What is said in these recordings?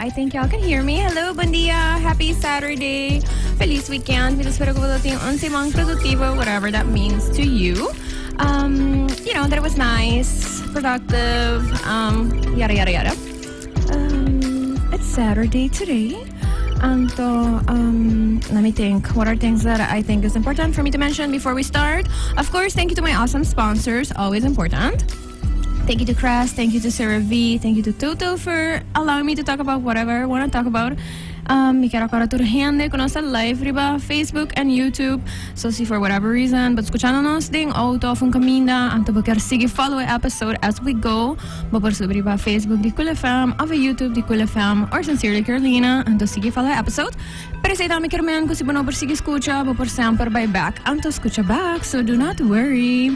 I think y'all can hear me. Hello, bon dia. Happy Saturday. Feliz weekend. Mi ta spera cu bo tin un siman productivo, whatever that means to you. That it was nice, productive, yada, yada, yada. It's Saturday today. Anto, let me think. What are things that I think is important for me to mention before we start? Of course, thank you to my awesome sponsors. Always important. Thank you to Crest, thank you to Sarah V, thank you to Toto for allowing me to talk about whatever I want to talk about. Mi kier corda tur hende cu nos ta live riba Facebook and YouTube. So si for whatever reason, bo ta scuchando nos den auto of un caminda, anto bo kier sigui follow e episode as we go, bo por subi riba Facebook di Cool FM of YouTube di Cool FM or Sincerely Carolina, anto sigui follow e episode. Pero esey tambe kier men cu si bo no por sigui scucha, bo por semper bay back anto scucha back, so do not worry.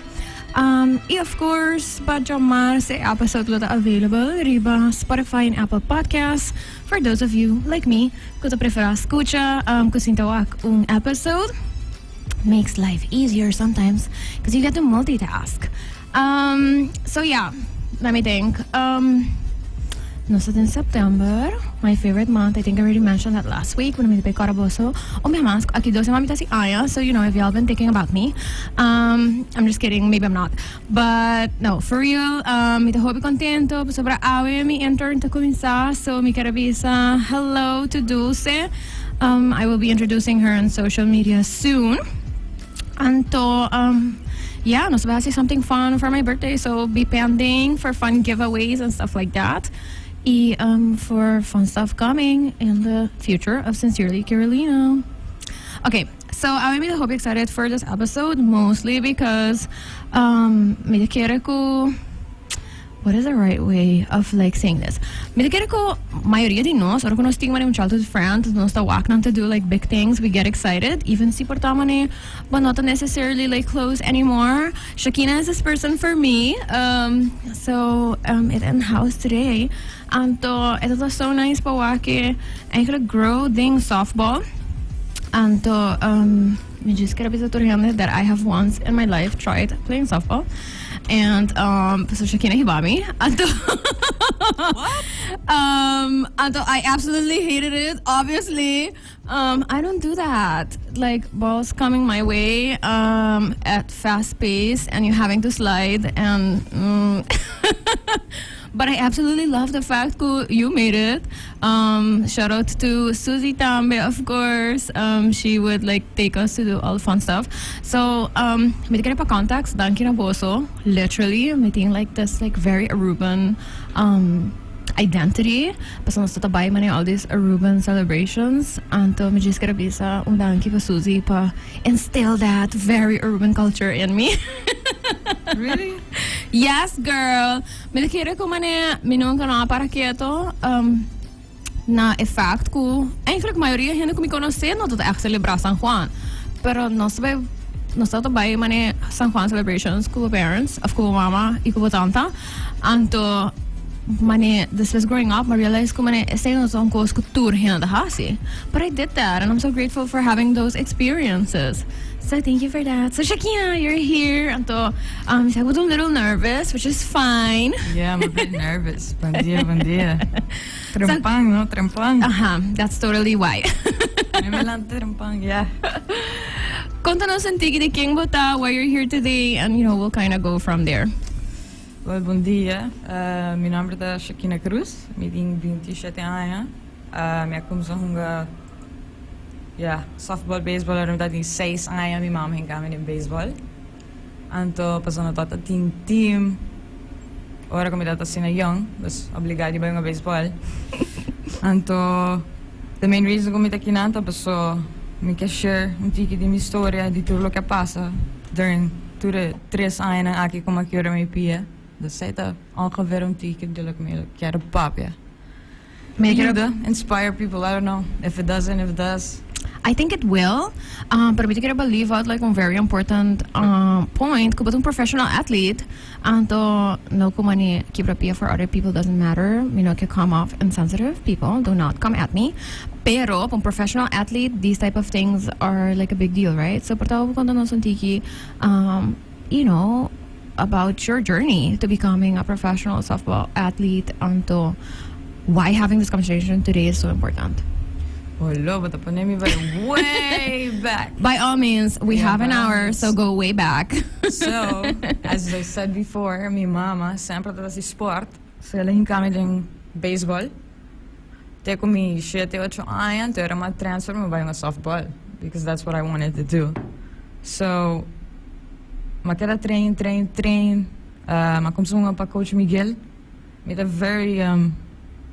Y of course, pa djamars e episode lo ta available riba Spotify and Apple Podcasts for those of you like me cu ta prefera scucha cu sinta wak un episode. Makes life easier sometimes because you get to multitask. So yeah, let me think. Nos ta den September, my favorite month. I think I already mentioned that last week. Cuando mi ta bay boso. Oh, mi mas, aki 2 siman mi ta haci aña. So, if y'all been thinking about me. I'm just kidding, maybe I'm not. But, no, for real, mi ta hopi contento. Sobre awe mi intern ta cuminsa. So, mi kier bisa hello to Dulce. I will be introducing her on social media soon. Anto, yeah, nos ta bay something fun for my birthday, so be pending for fun giveaways and stuff like that. Y for fun stuff coming in the future of Sincerely Carolina. Okay, so I'm really hopi excited for this episode, mostly because mi ta kere cu, what is the right way of like saying this? Mi ta kere cu mayoria di nos, ora cu nos tin un childhood friend, nos ta wak to do like big things, we get excited, even si por ta mane, but not necessarily like close anymore. Shakina is this person for me. So e ta in house today. Anto, it was so nice pa wak e eigenlijk grow den softball. Anto, mi just kier bisa tur hende that I have once in my life tried playing softball. And so Shakina hiba mi. Anto, What? Anto I absolutely hated it, obviously. I don't do that. Like balls coming my way at fast pace and you having to slide and. But I absolutely love the fact that you made it. Shout out to Susie tambe, of course. She would like take us to do all the fun stuff. So, mi kier pa context, danki na boso, literally, mi tin like this like very Aruban identity. Paso nos ta bay mane all these Aruban celebrations. Anto mi just kier bisa un danki pa Susie pa instill that very Aruban culture in me. Really? Yes, girl. Mi kier cu mane mi nunca no a para keto. Na e fact cu eigenlijk mayoria hende cu mi conoce no ta echt celebra San Juan. Pero nos bay nos ta bay mane San Juan celebrations cu parents of cu mama y cu tanta. Anto mane despues growing up, I realized cu mane esey no ta un cos cu tur hende hasi. But I did that and I'm so grateful for having those experiences. So thank you for that. So Shakina, you're here. Anto, I was a little nervous, which is fine. Yeah, I'm a bit nervous. Bon dia, bon dia. Trempan, no? Trempan. That's totally why. Mi lanta trempan, yeah. Conta nos un tiki di ken bo ta, why you're here today, and we'll kind of go from there. Well, bon dia. Mi nomber ta Shakina Cruz. Mi tin 27 aña. Mi a cuminsa hunga, yeah, softball, baseball, ora mi tin 6 aña, mi mama a hinca mi den baseball. Anto, paso no tabata tin team. Ora cu mi tabata asina young, dus obliga di bay hunga baseball. Anto, the main reason cu mi ta aki nan ta paso mi kier share un tiki di mi historia di tur loke a pasa during tur e 3 aña aki cu mi a kibra mi pia. Dus esey ta ongeveer un tiki di loke mi kier papia. Make it Yuda, inspire people. I don't know if it doesn't, if it does. I think it will. Pero mi kier leave out like un very important point. Cu un professional athlete, anto no cu mane kibra pia for other people doesn't matter. Can come off insensitive. People do not come at me. Pero un professional athlete, these type of things are like a big deal, right? So por tanto, conta nos un tiki, about your journey to becoming a professional softball athlete. Anto, Why having this conversation today is so important? Hello, but the pandemic went way back. By all means, we have an by all hour, means. So go way back. So, as I said before, mi mama semper tabata sport. So el a hinca mi den baseball. Te cu mi 7, 8 aña, anto ora m'a transfer, m'a bay softball because that's what I wanted to do. So, m'a keda train, train, train. M'a cuminsa pa coach Miguel. Mi ta very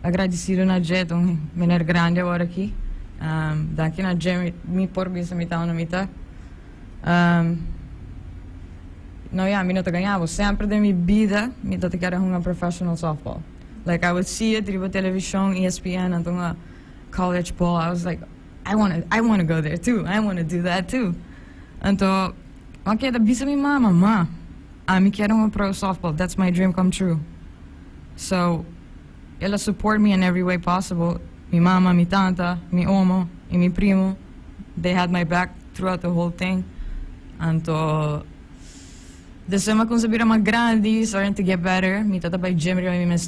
agradecido na dje, un meneer grandi awor aki. Danki na dje mi por bisa mi ta unda mi ta. No ja, mi no ta gaña bo. Semper den mi bida, mi ta kier hunga professional softball. Like, I would see it riba television, ESPN, and a college ball. I was like, I want to go there too. I want to do that too. Anto, m'a keda bisa mi mama, "Ma, ami kier hunga pro softball. That's my dream come true." So, el a support me in every way possible. Mi mama, mi tanta, mi omo, y mi primo, they had my back throughout the whole thing. Anto, despues m'a cuminsa bira mas grandi, starting to get better. Mi tata bay gym riba mi mes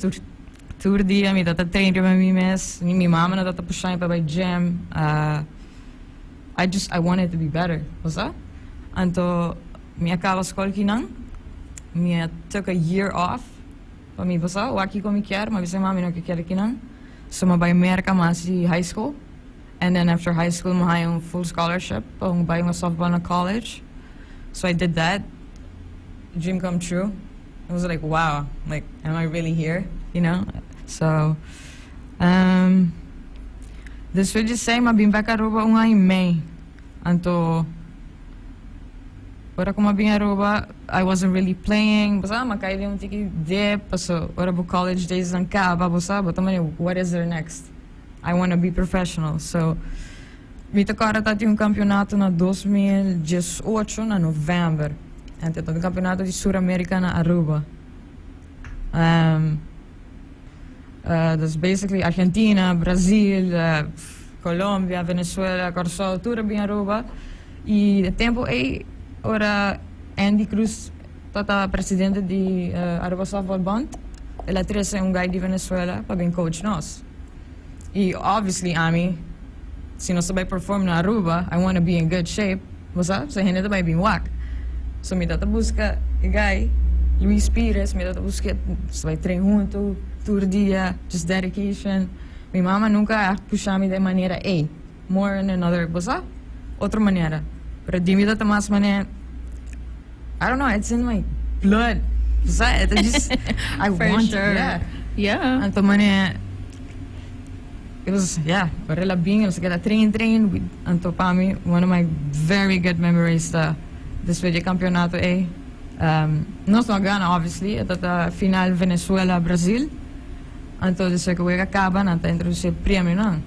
tur dia, mi tata train riba mi mes. Mi mama no tata pusha pa bay gym. I wanted to be better, sabi? Anto, mi a caba scol akinan, mi took a year off pa mi pasa, wak kico mi kier, m'a bisa mami no kier akinan. So m'a bay Merca m'a haci high school. And then after high school, m'a haya un full scholarship pa bay un softball na college. So I did that. Dream come true. I was like, "Wow, like, am I really here?" You know? So, despues di esey, m'a bin back Aruba un aña y mey. Anto, ora cu m'a bin Aruba, I wasn't really playing. Bo m'a cay den un tiki dip, so, ora bo college days a caba, bo sabi, tambe, what is there next? I want to be professional. So, mi ta corda tabatin un campeonato na 2018, na november. Anto, un campeonato di Sur America na Aruba. That's basically Argentina, Brasil, Colombia, Venezuela, Corsou, tur bin Aruba. Y e tempo ey, ora Andy Cruz tabata presidente di Aruba Softball Bond, el a trece un guy di Venezuela pa bin coach nos. Y obviously, ami, si nos bay perform na Aruba, I want to be in good shape. Bo sabi, so hende bay bin wak. So mi tata busca e guy, Luis Pires, mi tata busca, bay train hunto, tur dia, just dedication. Mi mama nunca a pusha mi di manera ey, more in another, bo sabi? Otro manera. Pero di mi tata mas manera, I don't know, it's in my blood. Bo sabi? It just, I For want sure. it, yeah. Anto manera, it was, yeah, pero el a bin, nos keda train, train. Anto pa mi, one of my very good memories ta despues di campeonato ey. Nos no a gana, obviously, e final Venezuela Brasil. Anto despues cu a caba, nan ta introduci premio no.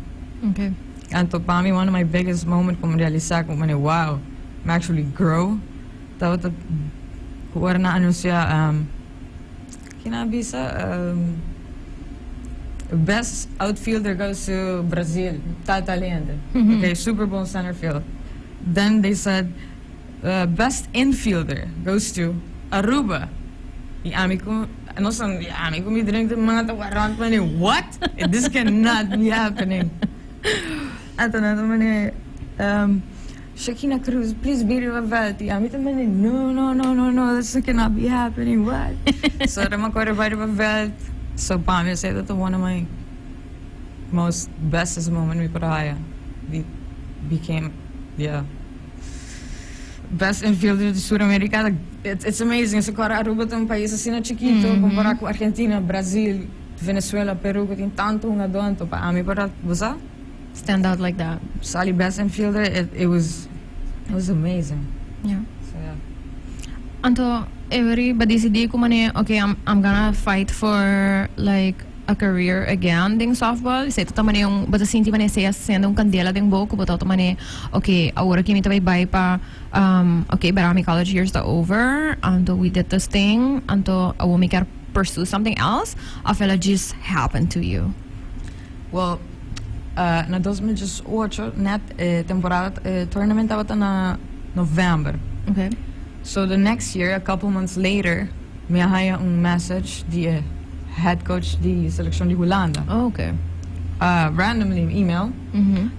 Anto pa mi, one of my biggest moments cu mi realisa cu manera, wow, I'm actually grow. Tabata ora nan a anuncia ken a bisa best outfielder goes to Brazil, Tata Leander. Okay, super bon center field. Then they said best infielder goes to Aruba. Y ami cu no sa, ami cu mi drink den man ta rond manera, "What? This cannot be happening." Anto nan manera, "Shakina Cruz, please be veld." Y ami tambe, "No, no, no, no, no, this cannot be happening. What?" So mi a core bay veld. So pa mi, say that one of my most bestest moment mi por haya. Became, yeah, best infielder di Sur America. It's amazing. So, awor Aruba ta un pais asina chikito, compara cu Argentina, Brasil, Venezuela, Peru, cu tin tanto hungado, anto pa ami pa bo stand out like that. Sali best infielder, it was amazing. So yeah. Anto, ey b'a dicidi cu manera, okay, I'm gonna fight for like a career again den softball. Esey ta manera un, bo ta sinti manera esey a cende un candela den bo, cu bo ta manera, okay, awor cu mi ta bay pa okay, but my college years are over, anto we did this thing, anto awor mi kier pursue something else, of it just happened to you? Well, na 2018, net temporada, tournament tabata na november. So the next year, a couple months later, mi a haya un message di head coach di seleccion di Hulanda. Oh, okay. Randomly email.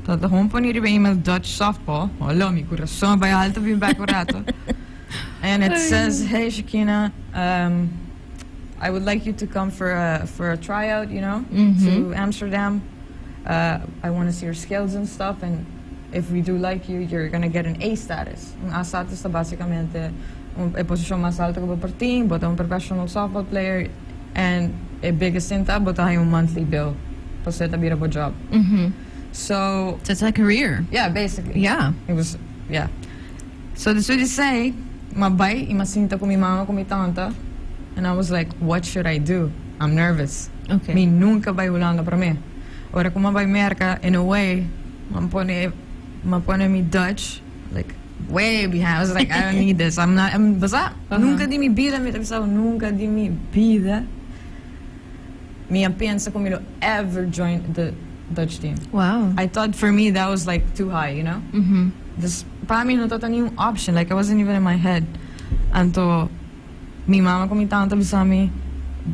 Tabata gewoon pone riba email "Dutch softball". Hallo, mi curason bay alto bin back un rato. And it says, "Hey Shakina, I would like you to come for a tryout to Amsterdam. I want to see your skills and stuff. And if we do like you, you're gonna get an A status." Un A status ta basicamente e posicion mas halto cu bo por tin, bo ta un professional softball player, and e biggest thing ta, bo ta un monthly bill pa bo bira bo job. So, So it's a career. Yeah, basically. It was, yeah. So this would say, m'a bay, i m'a sinta cu mi mama, cu mi tanta, and I was like, "What should I do? I'm nervous." Mi nunca a bay Hulanda pa mi. Ora cu m'a bay Merca, in a way, m'a pone mi Dutch, like, way behind. I was like, "I don't need this. I'm not, I'm, basta, nunca den mi bida, mi pensa, nunca den mi bida, mi a pensa cu mi ever join the Dutch team. I thought for me that was like too high. This pa mi no tabata ningun option, like, it wasn't even in my head. Anto mi mama cu mi tanta bisa mi,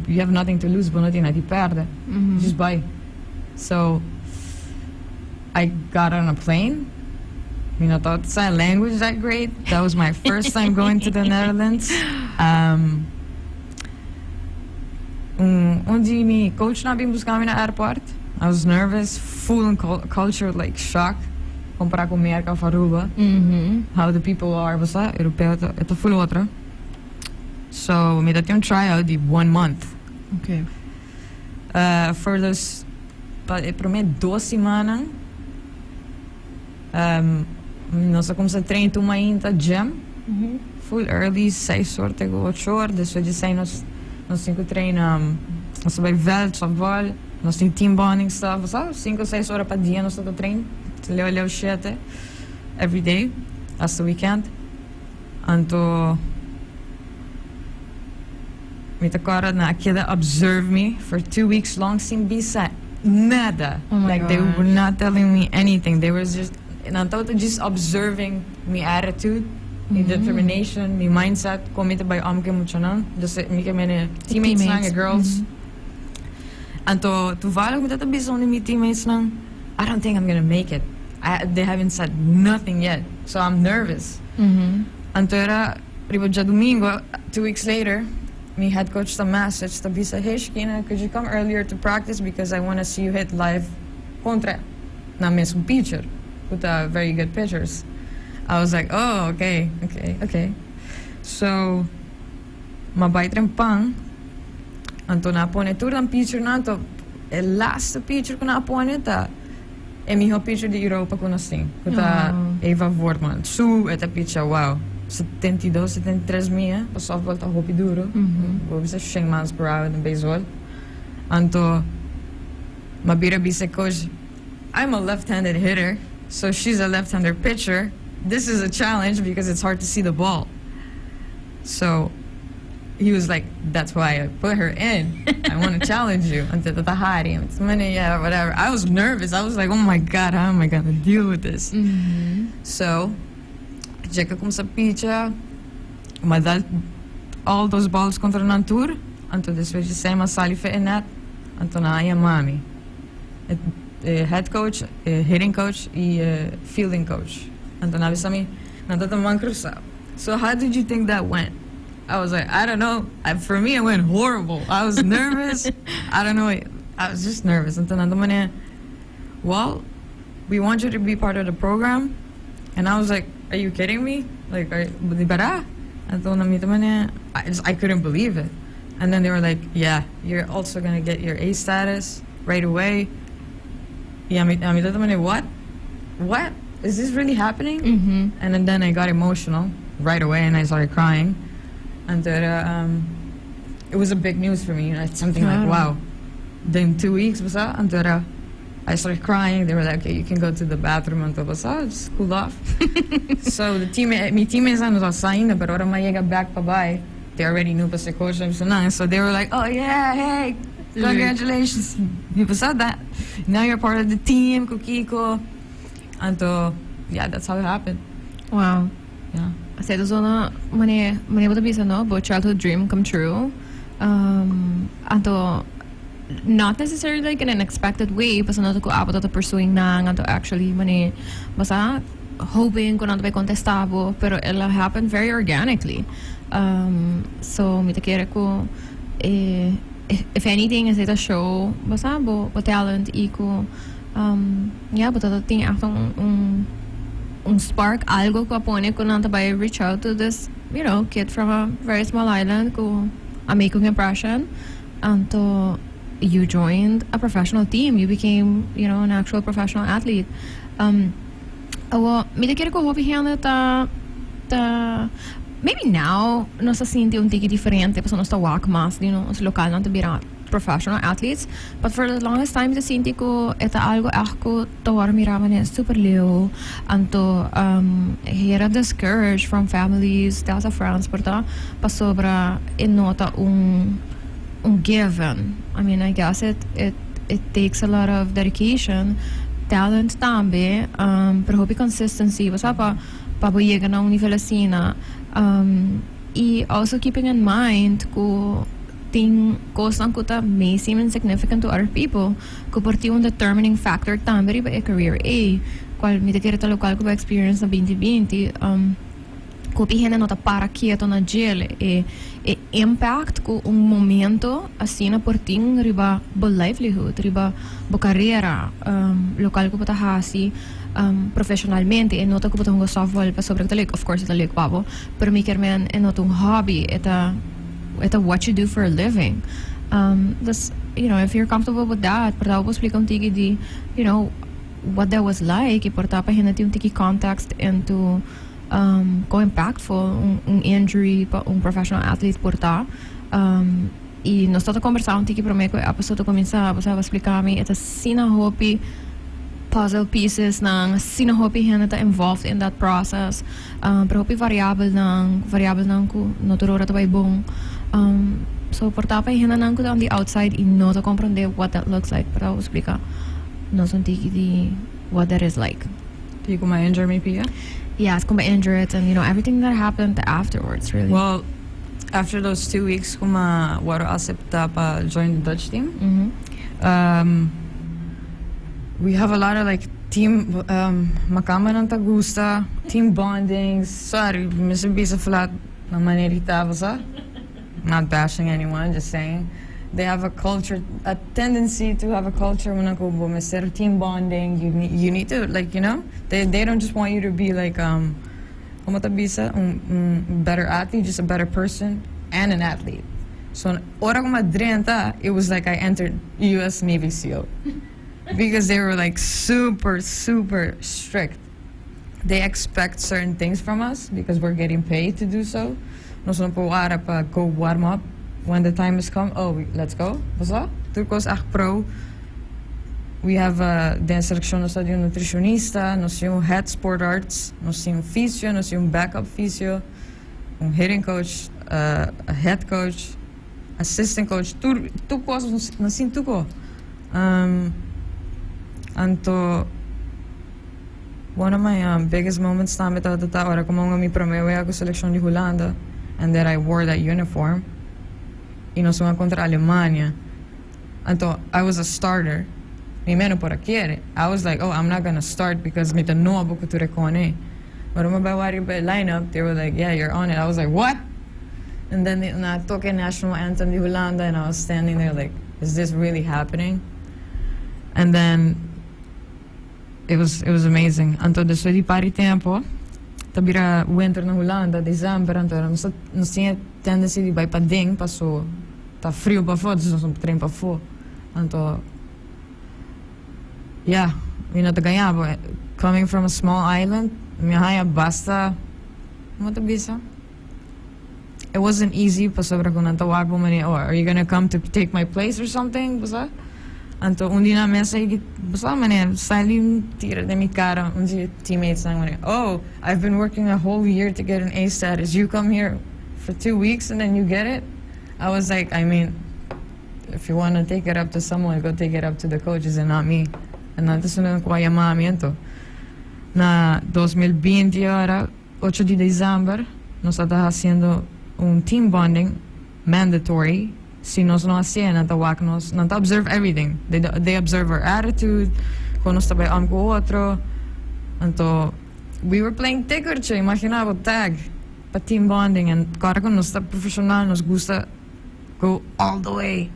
"You have nothing to lose, bo no tin nada di perde. Just bay." So I got on a plane. Mi no tabata language that great. That was my first time going to the Netherlands. Un dia mi coach nan a bin busca mi na airport. I was nervous, full in culture like shock. Compara cu Merca of Aruba. How the people are, basta, europeo, ta full otro. So, mi tabatin un tryout di one month. For those, pa prome 2 siman, nos a cuminsa train tur mainta gym. Full early, 6 or te 8 or. Despues di 6 nos tin cu train, nos bay veld, softball, nos tin team bonding stuff, sabe? 5 6 ora pa dia nos ta train. Leu leu 7 every day, hasta weekend. Anto mi ta corda nan a keda observe me for 2 weeks long sin bisa nada. Oh my Like, they gosh. Were not telling me anything. They was just nan tabata just observing mi attitude, mi determination, mi mindset, con mi ta bay om cu muchanan. Dus mi kiermen teammates nan, Teammates. Girls. Anto toevallig mi tabata bisa un di mi teammates nan, "I don't think I'm gonna make it. They haven't said nothing yet, so I'm nervous." Anto era riba diadomingo, 2 weeks later, mi head coach ta message, ta bisa, "Hey Shakina, could you come earlier to practice because I want to see you hit live contra nan mesun pitcher, with very good pitchers." I was like, "Oh, okay." So, m'a bay trempan, anto nan a pone tur nan pitcher nan, anto e last pitcher cu nan a pone ta e miho pitcher di Europa cu nos tin, cu ta Oh. Eva Voortman. Su e ta pitcher, wow. 72, 73 mia, o softball ta hopi duro. Bo bisa 100 miles per hour in baseball. Anto, m'a bira bisa coach, "I'm a left-handed hitter, so she's a left-handed pitcher. This is a challenge because it's hard to see the ball." So he was like, "That's why I put her in. I want to challenge you." Anto ta hari, it's money, yeah, whatever. I was nervous. I was like, "Oh my God, how am I gonna deal with this?" So, dia cu a cuminsa pitcha, m'a dal all those balls contra nan tur, anto despues di esey m'a sali for di net, anto nan a yama mi. E head coach, hitting coach y fielding coach. Anto nan a bisa mi, nan tabata man crusa, "So how did you think that went?" I was like, "I don't know. For me, it went horrible. I was nervous. I don't know. I was just nervous." Anto nan ta, "Well, we want you to be part of the program." And I was like, "Are you kidding me? Like, di ba?" Anto nan ta, I couldn't believe it. And then they were like, "Yeah, you're also going to get your A status right away." Yeah, I mean, what? What? Is this really happening? And then I got emotional right away and I started crying. And then, it was a big news for me. It's something like, wow. Then 2 weeks, basta, and then, I started crying. They were like, "Okay, you can go to the bathroom," and basta, just cool off. So the team, mi teammates no saiendo, pero ora m'a yega back pa bay. They already knew pa coach. So they were like, "Oh yeah, hey, congratulations. You basta that. Now you're part of the team, Kukiko." Anto, yeah, that's how it happened. Yeah. Asina, zona, mane, mane bo ta bisa, no? Bo childhood dream come true. Anto not necessarily like in an expected way, paso no ta ku abo ta pursuing nan, anto actually mane basa hoping ku nan ta bai kontestá bo, pero el a happen very organically. So mi ta kere ku e if anything esei ta show basa bo bo talent i ku ya bo ta tin echt un spark, algo ku a pone ku nan ta bai reach out to this kid from a very small island ku a make un impression. Anto you joined a professional team, you became an actual professional athlete. Awo mi ta kere ku hopi hende ta maybe now nos ta sinti un tiki diferente pasobra nos ta wak mas di nos lokalnan ta bira professional athletes, but for the longest time mi ta sinti ku e ta algo ègt ku ta wòrdu mira manera super leu. Anto hera discouraged from families te hasta friends por ta pasobra e no ta un given. I mean, I guess it takes a lot of dedication, talent tambe, pero hopi consistency, bo sa, pa bo yega na un nivel asina. I also keeping in mind ku tin kosnan ku ta may seem insignificant to other people ku por tin un determining factor tambe riba e career ei, kual mi ta kere ta lokual ku bo experience na 2020, ku hopi hende no ta para kieto na djele e impact ku un momento asina por tin riba bo livelihood, riba bo carera, lokual ku bo ta hasi profesionalmente. E no ta ku bo ta hunga softball pasobra ku ta leuk, of course e ta leuk pa bo, pero mi kier men e no ta un hobby, e ta what you do for a living. Dus, if you're comfortable with that, por ta bo por splika un tiki di what that was like i por ta pa hende tin un tiki context into kon impactful un injury pa un professional athlete por ta. I nos ta kombersá un tiki promé ku e episode a kuminsá, bo sa splika mi e ta asina hopi puzzle pieces nan, asina hopi hende ta involved in that process, pero hopi variabelnan ku no tur ora ta bai bon. So por ta pa e hendenan ku ta on the outside i no ta komprondé what that looks like, por ta bo splika nos un tiki di what that is like. Di kon m'a injure mi pia? Yes, kon m'a injure it and everything that happened afterwards, really. Well, after those 2 weeks ku m'a wòrdu aseptá pa join the Dutch team, we have a lot of like team, makambanan ta gusta team bondings. Sorry, mi sa bisa flat na manera ta, sa. Not bashing anyone, just saying. They have a culture, a tendency to have a culture unda ku bo mester team bonding. You need to like, they don't just want you to be like, kon ta bisa, un better athlete, just a better person and an athlete. So ora ku m'a drenta, it was like I entered U.S. Navy SEAL because they were like super, super strict. They expect certain things from us because we're getting paid to do so. Nos no por pa go warm up when the time has come. Oh, let's go. What's that? Tur kos echt pro. We have den selekshon nos tin un nutricionista, nos tin un head sport arts, nos tin un physio, nos tin un backup physio, un hitting coach, a head coach, assistant coach, tur kos nos tin tur kos. Anto one of my biggest moments tambe ta ora ku mi promé wega ku selekshon di Hulanda and then I wore that uniform i nos a kontra Alemania. Anto I was a starter. Mi no por a kere. I was like, "Oh, I'm not gonna start because mi ta nobo ku tur kos." But when I lineup, they were like, "Yeah, you're on it." I was like, "What?" And then they a toka national anthem di Hulanda and I was standing there like, "Is this really happening?" And then it was amazing. Anto despues di par di tempu, ta bira winter na Hulanda, december, anto nos tin tendency di bai paden, paso ta friu pafó, dus nos train pafó. Anto yeah, mi no ta gaña, coming from a small island, mi a haña basta, kon ta bisa? It wasn't easy pasobra ku nan ta wak bo manera, "Oh, are you gonna come to take my place or something?" Bo Anto un dia nan mes ei, bo manera, sali tira den mi kara, un dia teammates nan manera, "Oh, I've been working a whole year to get an A status. You come here for 2 weeks and then you get it?" I was like, "I mean, if you want to take it up to someone, go take it up to the coaches and not me." And antes nan a yama mi anto. Na 2020 ora, 8 di december, nos tabata hasiendo un team bonding mandatory. Si nos no haci'e, nan ta wak nos, nan ta observe everything. They observe our attitude, con nos ta bay om cu otro. Anto, we were playing tikkertje, imagina bo, tag, pa team bonding. And ora cu nos ta profesional, nos gusta go all the way.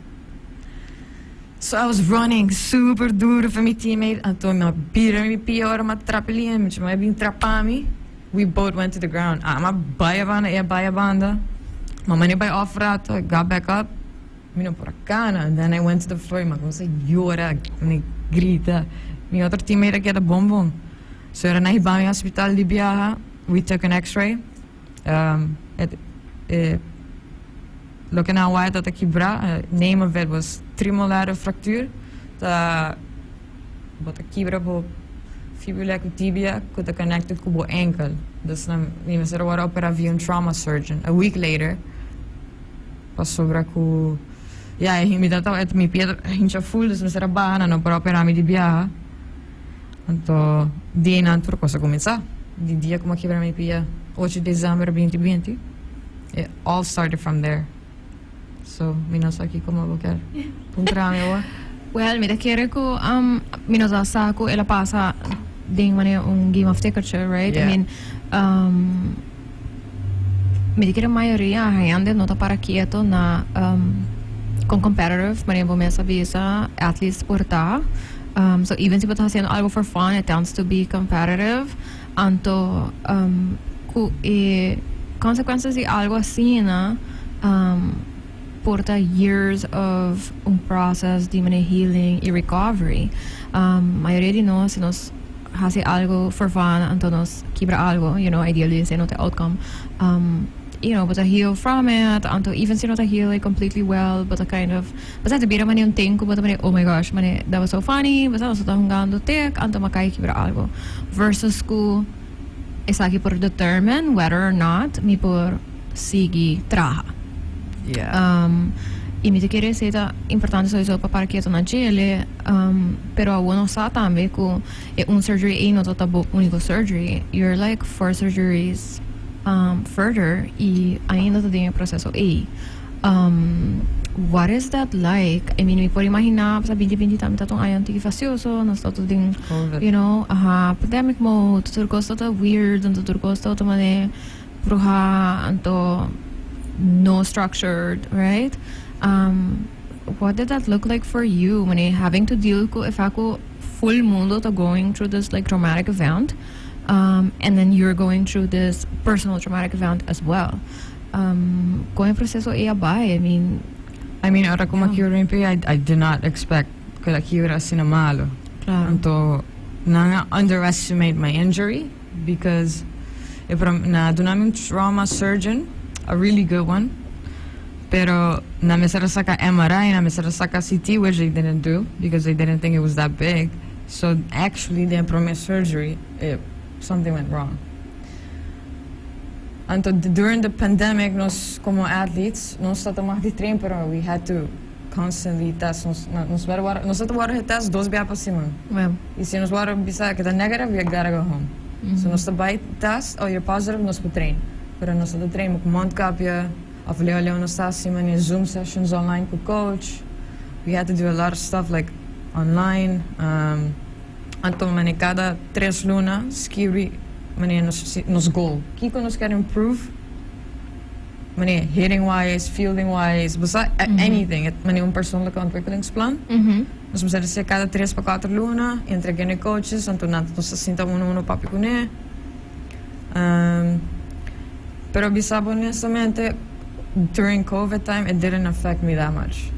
So I was running super duro pa mi teammate, anto mi a bira mi pia ora mi a trapa liña, mi a bin trapa mi. We both went to the ground. Ami a bay a banda, e a bay a banda. M'a mane bay off rato, I got back up. Mi no por a cana. And then I went to the floor y mi a cuminsa yora, mi grita. Mi otro teammate a keda bon bon. So era nan hiba mi hospital di biaha. We took an x-ray. Loke nan a wak ta kibra. Name of it was trimolaire fractuur. Ta bo ta kibra bo fibula ku tibia ku ta connected ku bo enkel. Dus nan mi mester a wòrdu opera via un trauma surgeon a week later pasobra ku ya mi ta mi pia ta hincha ful, dus mester a baha, nan no por a opera mi di biaha. Anto di einan tur kos a kuminsá. Di dia ku mi a kibra mi pia, 8 di december 2020, it all started from there. So mi no sa kiko bo kier puntra mi awor. Well, mi ta kere ku mi no sa ku el a pasa den manera un game of tikkertje, right? I Yeah. mean, mi ta kere mayoria hende no ta para keto na con competitive, manera bo mes a bisa, athletes por ta. So even si bo ta haciendo algo for fun, it tends to be competitive. Anto ku e consequences di algo asina por ta years of un process di manera healing y recovery. Mayoria di nos, si nos haci algo for fun, anto nos kibra algo, ideally esey no ta outcome. Bo ta heal from it, anto even si no ta heal completely well, bo ta kind of, bo ta bira manera un ting ku bo ta manera, "Oh my gosh, manera, that was so funny, bo ta hungando tik, anto m'a cay kibra algo." Versus ku esaki por determine whether or not mi por sigui traha. Y mi ta kere esey ta importante sowieso pa para keto na djele, pero awo nos sa tambe ku e un surgery ei no ta bo unico surgery. You're like four surgeries further y ainda ta den e proceso ei. What is that like? I mean, mi por imagina, sa 2020 tambe ta un aña tiki fastioso, nos ta den, COVID. Aha, pandemic mode, tur cos ta weird, anto tur cos ta mane bruha, anto no structured, right? What did that look like for you, mane, having to deal ku if ku full mundo ta going through this like traumatic event, and then you're going through this personal traumatic event as well? Con e proceso ei a bay? I mean, I mean, ora cu mi a kibra, I did not expect cu el a kibra asina malo. Anto, nan a underestimate my injury because if nan a duna mi un trauma surgeon, a really good one. Pero nan mester a saca MRI, nan mester a saca CT, which they didn't do because they didn't think it was that big. So actually, the prome surgery, something went wrong. Anto during the pandemic, nos como athletes, nos tabata mag di train, pero we had to constantly test. Nos tabata test dos biaha pa siman. Y si nos wordo bisa cu ta negative, we gotta go home. So nos ta bay test, "Oh, you're positive," nos por train. Pero nos ta train cu mondkapje, of leu leu nos ta haci Zoom sessions online cu coach. We had to do a lot of stuff like online. Anto mane cada 3 luna skirbi mane nos goal. Kiko nos kier improve? Mane hitting wise, fielding wise, basta anything. Mane un persoonlijke ontwikkelingsplan. Nos mester haci cada 3 pa 4 luna, entrega na coaches, anto nan nos sinta uno uno papia cu ne. Pero bisa honestamente, during COVID time, it didn't affect me that much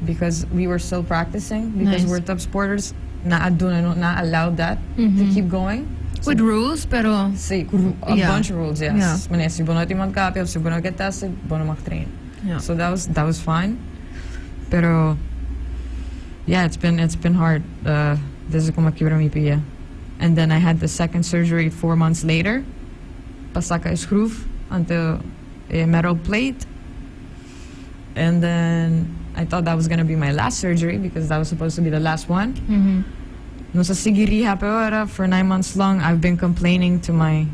because we were still practicing because Nice. we're top sporters. Nan a allowed that to keep going. With rules, pero Si, a bunch of rules, yes. Mane, si bo no tin mondkapje, of si bo no get tested, bo no mag train. So that was fine. Pero yeah, it's been hard. Desde cu m'a kibra mi pia. And then I had the second surgery 4 months later. Pa saca e schroef anto a metal plate. And then I thought that was gonna be my last surgery because that was supposed to be the last one. Nos a sigui rehab awor for 9 months long. I've been complaining to my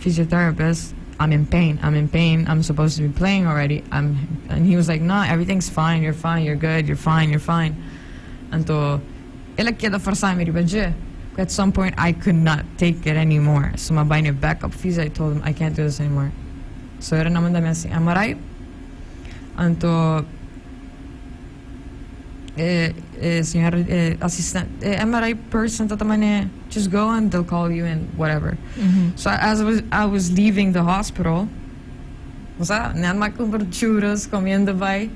physiotherapist. "I'm in pain. I'm in pain. I'm supposed to be playing already." And he was like, "No, everything's fine. You're fine. You're good. You're fine. You're fine." Anto, el a keda forsa mi riba dje. At some point, I could not take it anymore. So m'a bai backup physio, I told him, "I can't do this anymore." So nan a manda mi hasi MRI. Anto, señor assistant, MRI person tabata mane, "Just go and they'll call you and whatever." So as I was leaving the hospital, o sea, nan m'a cumpra churros, comiendo bai.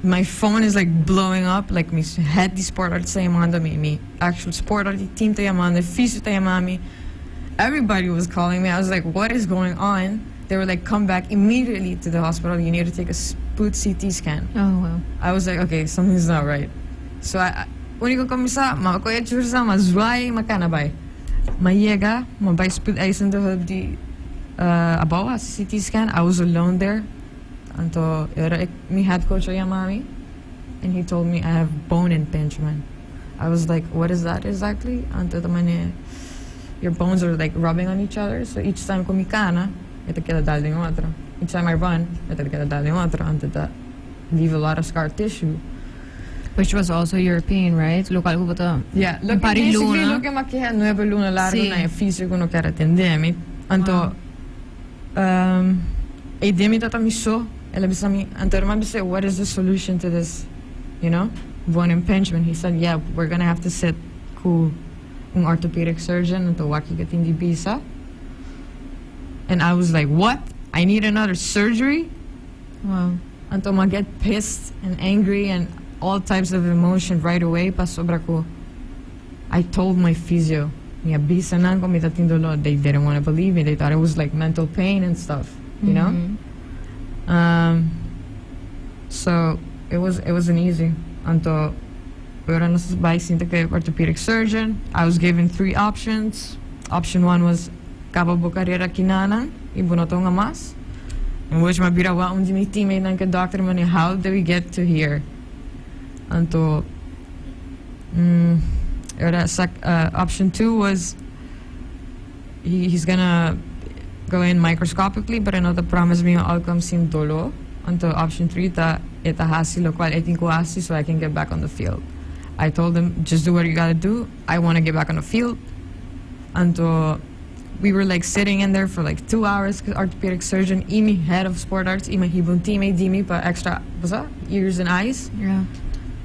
My phone is like blowing up, like mi head di sport arts ta yamando mi, mi actual sport art team ta yamando, physio ta yamando mi. Everybody was calling me. I was like, "What is going on?" They were like, "Come back immediately to the hospital. You need to take a spoed CT scan." Oh, wow. I was like, "Okay, something's not right." So I unico cu mi sa, m'a coy churros, m'a zwaai, m'a cana bai. M'a yega, m'a bai spoedeisende hulp di abou, a CT scan. I was alone there. Anto, era mi head coach a yama mi, and he told me I have bone impingement. I was like, "What is that exactly?" Anto e ta mane, "Your bones are like rubbing on each other. So each time cu mi cana, e ta keda dal den otro. Each time I run, e ta keda dal den otro. Anto that leave a lot of scar tissue." Which was also your pain, right? Loke cu bo ta Yeah, look, par di basically luna. Loke m'a keha 9 luna largo Si. Na physio cu no kier atende mi. Anto, e den mi tabata mi so, el a bisa mi, anto m'a bisa, "What is the solution to this, bone impingement?" He said, "Yeah, we're gonna have to sit cu un orthopedic surgeon, anto wak kico tin di bisa." And I was like, "What? I need another surgery?" Anto m'a get pissed and angry and all types of emotion right away, pasobra cu I told my physio, mi a bisa nan cu mi tabatin dolor. They didn't want to believe me. They thought it was like mental pain and stuff. So it wasn't easy. Anto ora nos a bai sinta cu orthopedic surgeon. I was given three options. Option one was caba bo carera akinan y bo no ta hunga mas. In which m'a bira un di mi teammate nan cu doctor mane, "How did we get to here?" Anto era option two was he's gonna go in microscopically, but e no ta promise me outcome sin dolor. Anto option three ta e ta hasi loke e tin cu hasi so I can get back on the field. I told him, "Just do what you gotta do. I want to get back on the field." Anto we were like sitting in there for like 2 hours. Orthopedic surgeon, y mi head of sport arts, y mi un teammate di mi pa extra, what's that? Ears and eyes.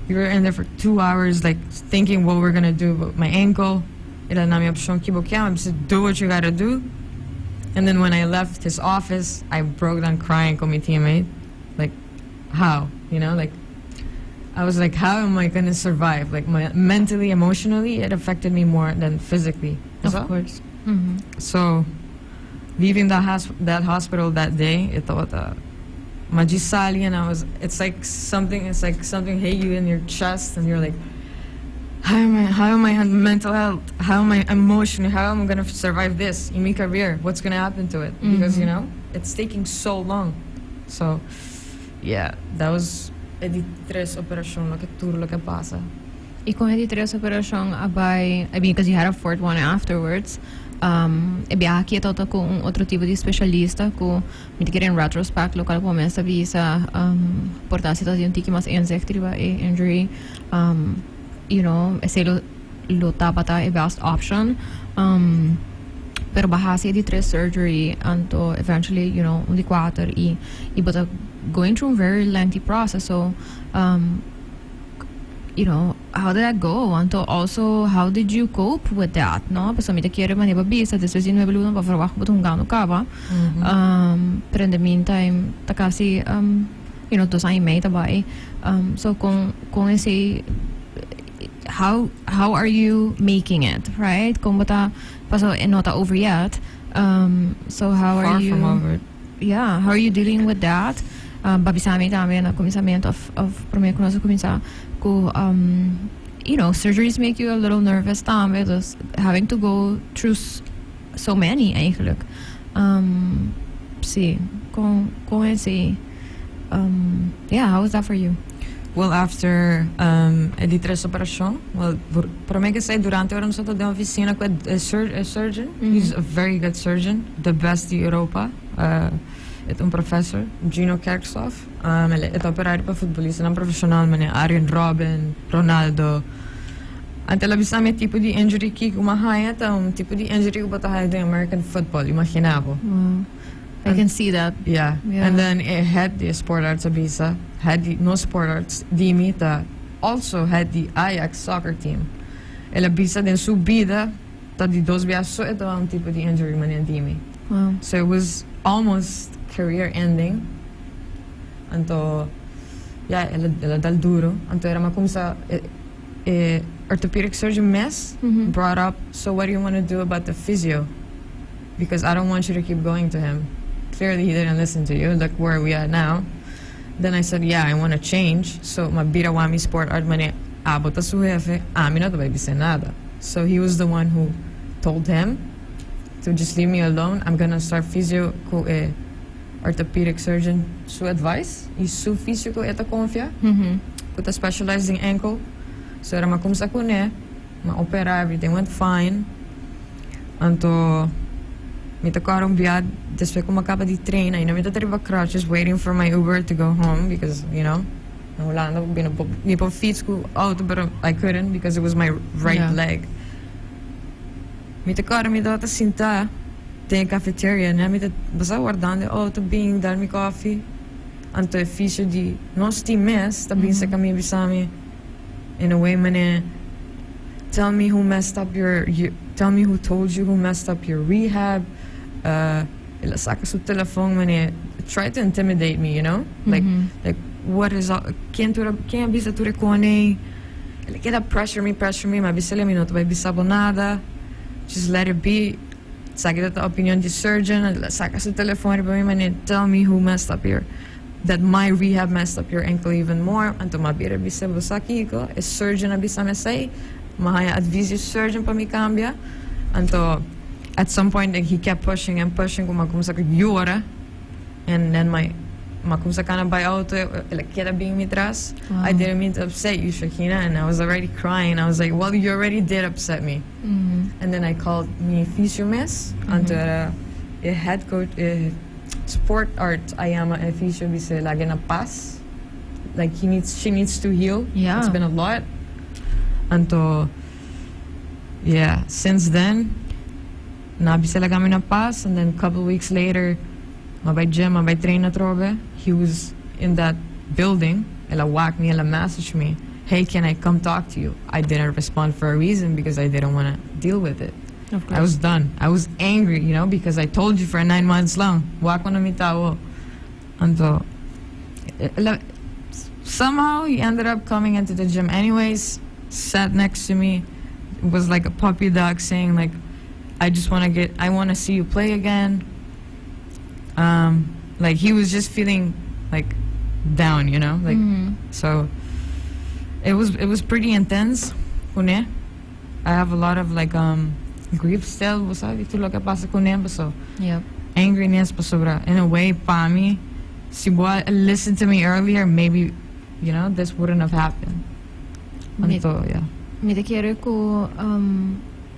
We were in there for 2 hours, like thinking what we're gonna do about my ankle. El a duna mi opcion cu bo kier, said, "Do what you gotta do." And then when I left his office, I broke down crying with my teammate. Like, how? Like, I was like, "How am I gonna survive?" Like, my mentally, emotionally, it affected me more than physically. Of course. So, leaving that hospital that day, it thought m'a sali and I was. It's like something hit you in your chest, and you're like, "How am I? How am I on mental health? How am I emotionally? How am I gonna survive this in my career? What's gonna happen to it?" Because it's taking so long. So, yeah, that was e di tres operacion, loke tur loke a pasa. Y cu e di tres operacion a bai, I mean, because you had a fourth one afterwards. E biaha aki tabata cu un otro tipo di specialista cu mi ta kere in retrospect loke bo mes a bisa por ta un tiki mas inzicht riba e injury, esey lo tabata e best option, pero b'a hasi di tres surgery anto eventually un di cuater y but going through a very lengthy process. So how did that go? Anto also, how did you cope with that, no? Paso mi ta kere manera b'a bisa, despues di 9 luna b'a verwacht bo ta hungando caba. Pero in the meantime, ta casi 2 aña y mey ta bai. So con esey, how are you making it, right? Con bo ta, paso e no ta over yet. So how Far are you from over it. Yeah, how are you dealing with that? B'a bisa mi tambe na cuminsamento of prome cu nos a cuminsa cu surgeries make you a little nervous tambe, dus having to go through so many eigenlijk. Si, con esey, yeah, how was that for you? Well, after e di tres operacion, well, prome cu esey, durante ora nos den oficina cu e surgeon, he's a very good surgeon, the best di Europa, e un professor, Gino Kerkhoff, e ta opera pa futbolistanan profesional, manera Arjen Robben, Ronaldo. Anto el a bisa mi tipo di injury cu mi a haya ta un tipo di injury cu bo ta haya den American football, imagina bo. Wow. I can see that. Yeah. And then e head di sport arts a bisa, head di no sport arts, di mi ta also head di Ajax soccer team. El a bisa den su bida ta di dos biaha so e ta un tipo di injury manera di mi. So it was almost career ending. Anto, yeah, el a dal duro. Anto era m'a cuminsa e orthopedic surgeon mes brought up, "So what do you want to do about the physio? Because I don't want you to keep going to him. Clearly he didn't listen to you. Look where we are now." Then I said, "Yeah, I want to change." So m'a bira wak mi sport art manera, "Abo ta su hefe, ami no ta bay bisa nada." So he was the one who told him to just leave me alone. I'm gonna start physio cu e orthopedic surgeon su advice y su physio cu e ta confia, cu ta specialized in ankle. So era m'a cuminsa cune, m'a opera, everything went fine. Anto mi ta core un bia despues cu mi a caba di train, ainda mi ta riba crutches waiting for my Uber to go home because na Hulanda mi por fiets cu auto, but I couldn't because it was my right leg. Mi ta core, mi ta sinta den cafeteria, ne? Mi ta basta wardando auto bin dal mi coffee. Anto e fisio di nos team mes ta bin cerca mi, bisa mi in a way manera, "Tell me who told you who messed up your rehab." El a saca su telefon manera try to intimidate me, like what is all, ken tur ken a bisa tur cos? El a keda pressure me, m'a bis'e mi no ta bay bisa bo nada. Just let it be. Saca e opinion di surgeon, el a saca su telefon pa mi manera, "Tell me who messed up your that my rehab messed up your ankle even more." Anto m'a bira bis'e, "Bo sa kico? E surgeon a bisa mi esey. M'a haya advies di surgeon pa mi cambia." Anto at some point, like, he kept pushing and pushing, cu m'a cuminsa yora. And then m'a cuminsa cana bay auto, el a keda bin mi tras. "I didn't mean to upset you, Shakina." And I was already crying. I was like, "Well, you already did upset me." And then I called mi physio mes. Anto era e head coach, sport art a yama e physio bis'e lag'e na paz. Like she needs to heal. It's been a lot. Anto, yeah, since then, nan a bis'e laga mi na paz, and then a couple weeks later, m'a bay gym, m'a bay train atrobe. He was in that building. El a wak mi, el a message me, "Hey, can I come talk to you?" I didn't respond for a reason, because I didn't want to deal with it. Of course. I was done. I was angry, because I told you for 9 months long. Wak na mi ta. Anto, somehow he ended up coming into the gym anyways, sat next to me, was like a puppy dog saying like, "I want to see you play again." Like he was just feeling like down, like so it was pretty intense cune. I have a lot of like grief still, sabe, tur loke a pasa cune, so angriness pasobra in a way pa mi, si bo listen to me earlier, maybe this wouldn't have happened. Anto, yeah. Mi ta kere cu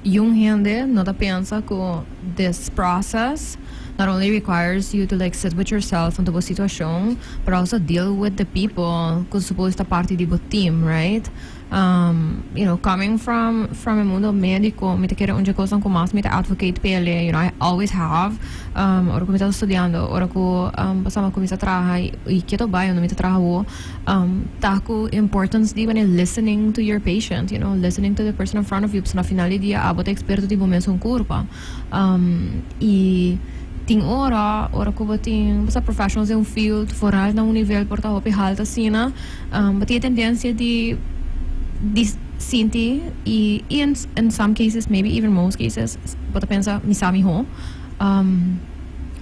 young hende no ta pensa cu this process not only requires you to like sit with yourself and bo situacion, but also deal with the people cu supposed ta parti di bo team, right? Coming from e mundo medico, mi ta kere un cos cu mas mi ta advocate p'e, I always have. Ora cu mi ta studiando, ora cu pasa cu mi ta traha y cu bay, no mi ta traha, ta cu importance di when listening to your patient, listening to the person in front of you, na final di dia abo ta experto di bo mes curpa. Y tin ora, ora cu bo tin, bo professionals den un field, vooral na un nivel por ta hopi halto asina, bo tin tendencia di sinti y in some cases, maybe even most cases, bo ta pensa mi sa miho.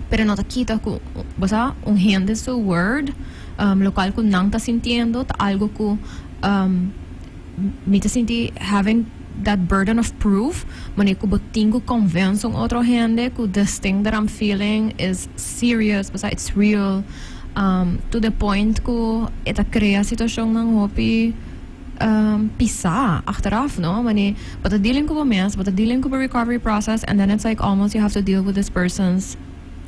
Pero no ta kita cu, bo sa, un hende su word, locual cu nan ta sintiendo, ta algo cu mi ta sinti having that burden of proof, manera cu bo tin cu convence un otro hende cu this thing that I'm feeling is serious, but it's real. To the point ku e ta krea situashonnan hopi pisa achteraf, no? Wanneer bo ta dealing ku bo mes, bo ta dealing ku bo recovery process, and then it's like almost you have to deal with this person's,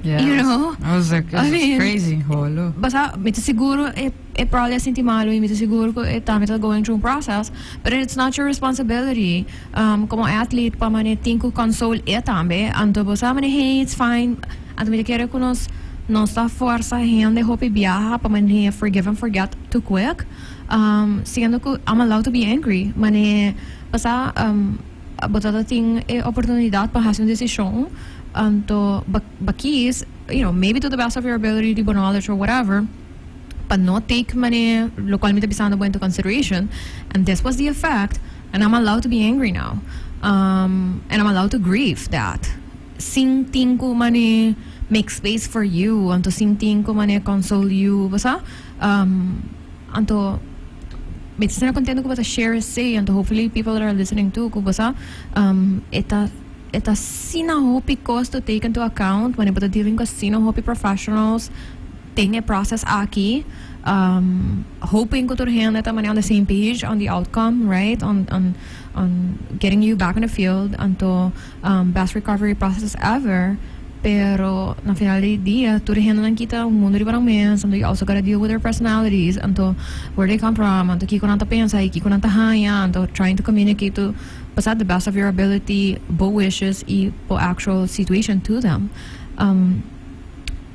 you know? I was like, I it's mean, crazy. Holo. Basta, mi ta sigur e probably a sinti malo y mi ta sigur ku e tambe ta going through un process, but it's not your responsibility como athlete pa mane tin ku console e tambe. Anto bo sa mane, "Hey, it's fine." Anto mi ta kere ku nos ta forsa hende hopi biaha pa mane forgive and forget too quick. Siendo ku I'm allowed to be angry. Mane basta bo ta tin e oportunidad pa hasi un desishon, anto ba kies, maybe to the best of your ability, di bo knowledge or whatever, but no take mane locual mi ta bisando bo into consideration, and this was the effect, and I'm allowed to be angry now, and I'm allowed to grieve that sin tin ku mane make space for you, anto sin tin ku mane console you, basta. Anto mi ta contento ku bo ta share esey, anto hopefully people that are listening too, ku basta e ta asina hopi cos to take into account wanneer bo ta dealing ku asina hopi professionals den e process aki, hoping ku tur hende ta mane on the same page on the outcome, right, on getting you back in the field, anto best recovery process ever. Pero na final di dia tur hende nan kita un mundo riba nan mes, anto you also gotta deal with their personalities, anto where they come from, anto kiko nan ta pensa y kiko nan ta haña, anto trying to communicate to pasar the best of your ability bo wishes y bo actual situation to them. And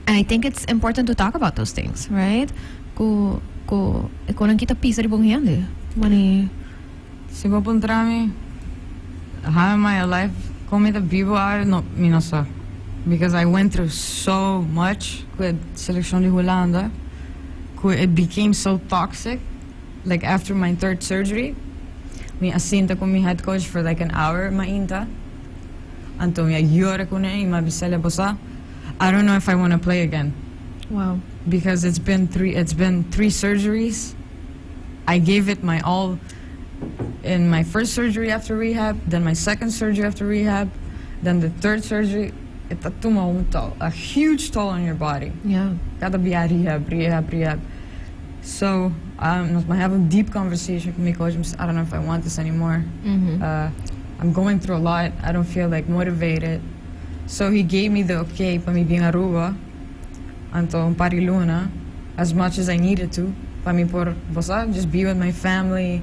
I think it's important to talk about those things, right? Ku e kosnan kita pisa riba un hende. Mane Si bo puntra mi, how am I alive? Kon mi ta bibo awor? No, mi no sa. Because I went through so much with selekshon di Hulanda, ku it became so toxic. Like after my third surgery, mi a sinta ku mi head coach for like an hour mainta. Anto mi a yora kuné i m'a bis'é, "Bosa, I don't know if I want to play again." Because it's been three surgeries. I gave it my all in my first surgery after rehab, then my second surgery after rehab, then the third surgery. E ta tuma un toll, a huge toll on your body. Kada bia rehab, rehab, rehab. So I have a deep conversation with my coach. I don't know if I want this anymore. I'm going through a lot. I don't feel like motivated. So he gave me the okay pa mi bin Aruba, anto un par di luna, as much as I needed to, pa mi por, basta, just be with my family,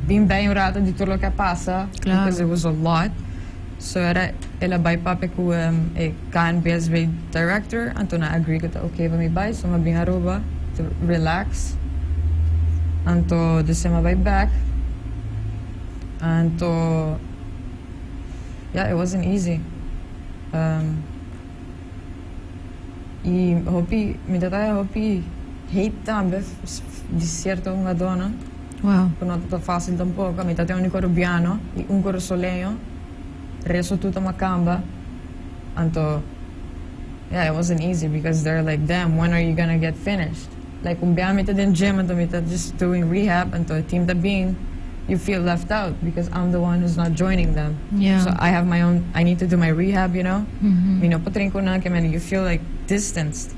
bin bij un rato di tur loke a pasa, because it was a lot. So era el a bai papia ku e KNPSB director, anto nan a agree ku ta okay pa mi bai, so m'a bin Aruba to relax. Anto despues m'a bai back. Anto yeah, it wasn't easy. I hopi, mi ta hopi hate tambe di sierto hungadónan. Ku no ta fásil tampoko. Mi ta úniko rubiano i un kurasoleño. Resto tur ta makamba. Anto, yeah, it wasn't easy because they're like, "Damn, when are you gonna get finished?" Like, un bia mi ta den gym, anto mi ta just doing rehab, anto team ta bin, you feel left out because I'm the one who's not joining them. So I have my own, I need to do my rehab. Mi no por train ku nan, man, you feel like distanced.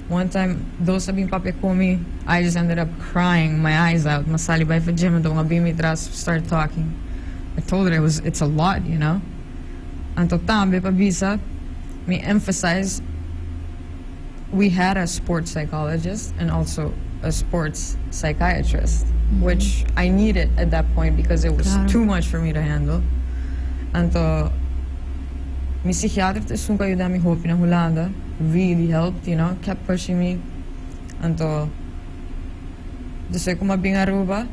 One time, dos a bin papia ku mi, I just ended up crying my eyes out. M'a sali bai for gym, anto un a bin mi tras, start talking. I told her it's a lot. Anto tambe pa bisa, mi emphasize we had a sports psychologist and also a sports psychiatrist, which I needed at that point because it was too much for me to handle. Anto mi psikiater esun ku a yuda mi hopi na Hulanda really helped, kept pushing me. Anto despues ku m'a bin Aruba,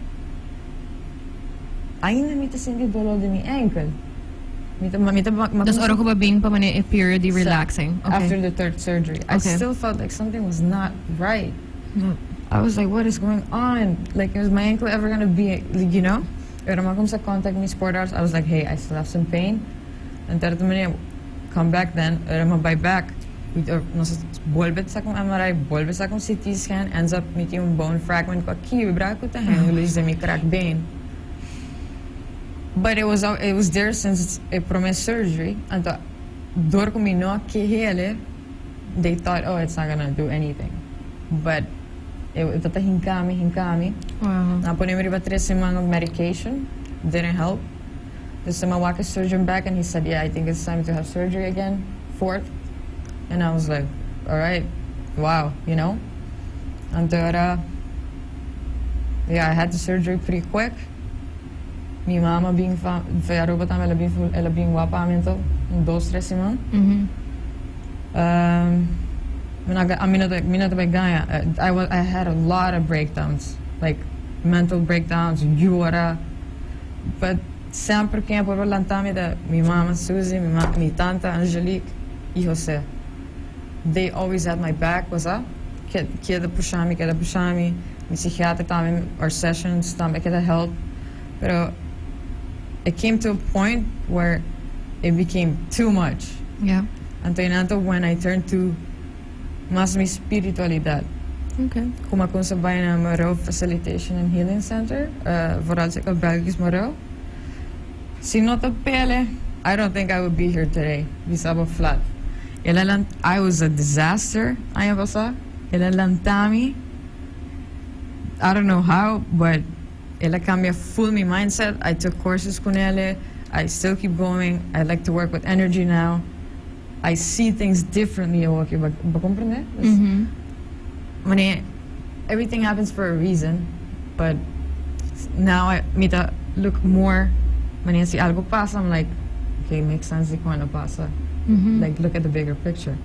ainda mi ta sinti doló di mi ankle. Mi ta, Dus ora ku b'a bin pa mane a period di relaxing. After the third surgery, I still felt like something was not right. I was like, "What is going on? Like, is my ankle ever gonna be, like, you know?" Pero m'a kuminsá contact mi sport arts. I was like, "Hey, I still have some pain." And 30 minutes, come back then. Ora m'a bai back. Nos bolbe saka un MRI, bolbe saka un CT scan, ends up mi tin un bone fragment ku a kibra ku ta hang loose den mi kraakbeen. But it was there since e promé surgery. Anto, dor ku mi no a keh'é, they thought, "Oh, it's not gonna do anything." But e tabata hinkami, hinkami. Nan a pone mi riba 3 siman of medication. Didn't help. Dus m'a wak e surgeon back and he said, "Yeah, I think it's time to have surgery again. Fourth." And I was like, "All right, wow." Anto ora, yeah, I had the surgery pretty quick. Mi mama a bin for di Aruba tambe, el a bin wak pa mi anto, 2, 3 siman. Mi no ta gaña. I had a lot of breakdowns, like mental breakdowns, yora. But semper ken por lanta mi ta mi mama Susie, mi tanta Angelique y José. They always had my back, was that? Keda pusha mi, keda pusha mi. Mi psikiater tambe, our sessions tambe keda help. Pero it came to a point where it became too much. Anto when I turned to mas mi spiritualidad. Cu m'a cuminsa bay na Moreau Facilitation and Healing Center, vooral cu Belgisch Moreau. Si no ta p'ele, I don't think I would be here today. Bisa bo flat. I was a disaster, aña pasa. El a lanta mi. I don't know how, but el a cambia full mi mindset. I took courses cu ele. I still keep going. I like to work with energy now. I see things differently. Okay, bo comprende? Mhm. Mane, everything happens for a reason, but now I mi ta look more. Mane, si algo pasa, I'm like, "Okay, makes sense di cuando pasa." Like, look at the bigger picture.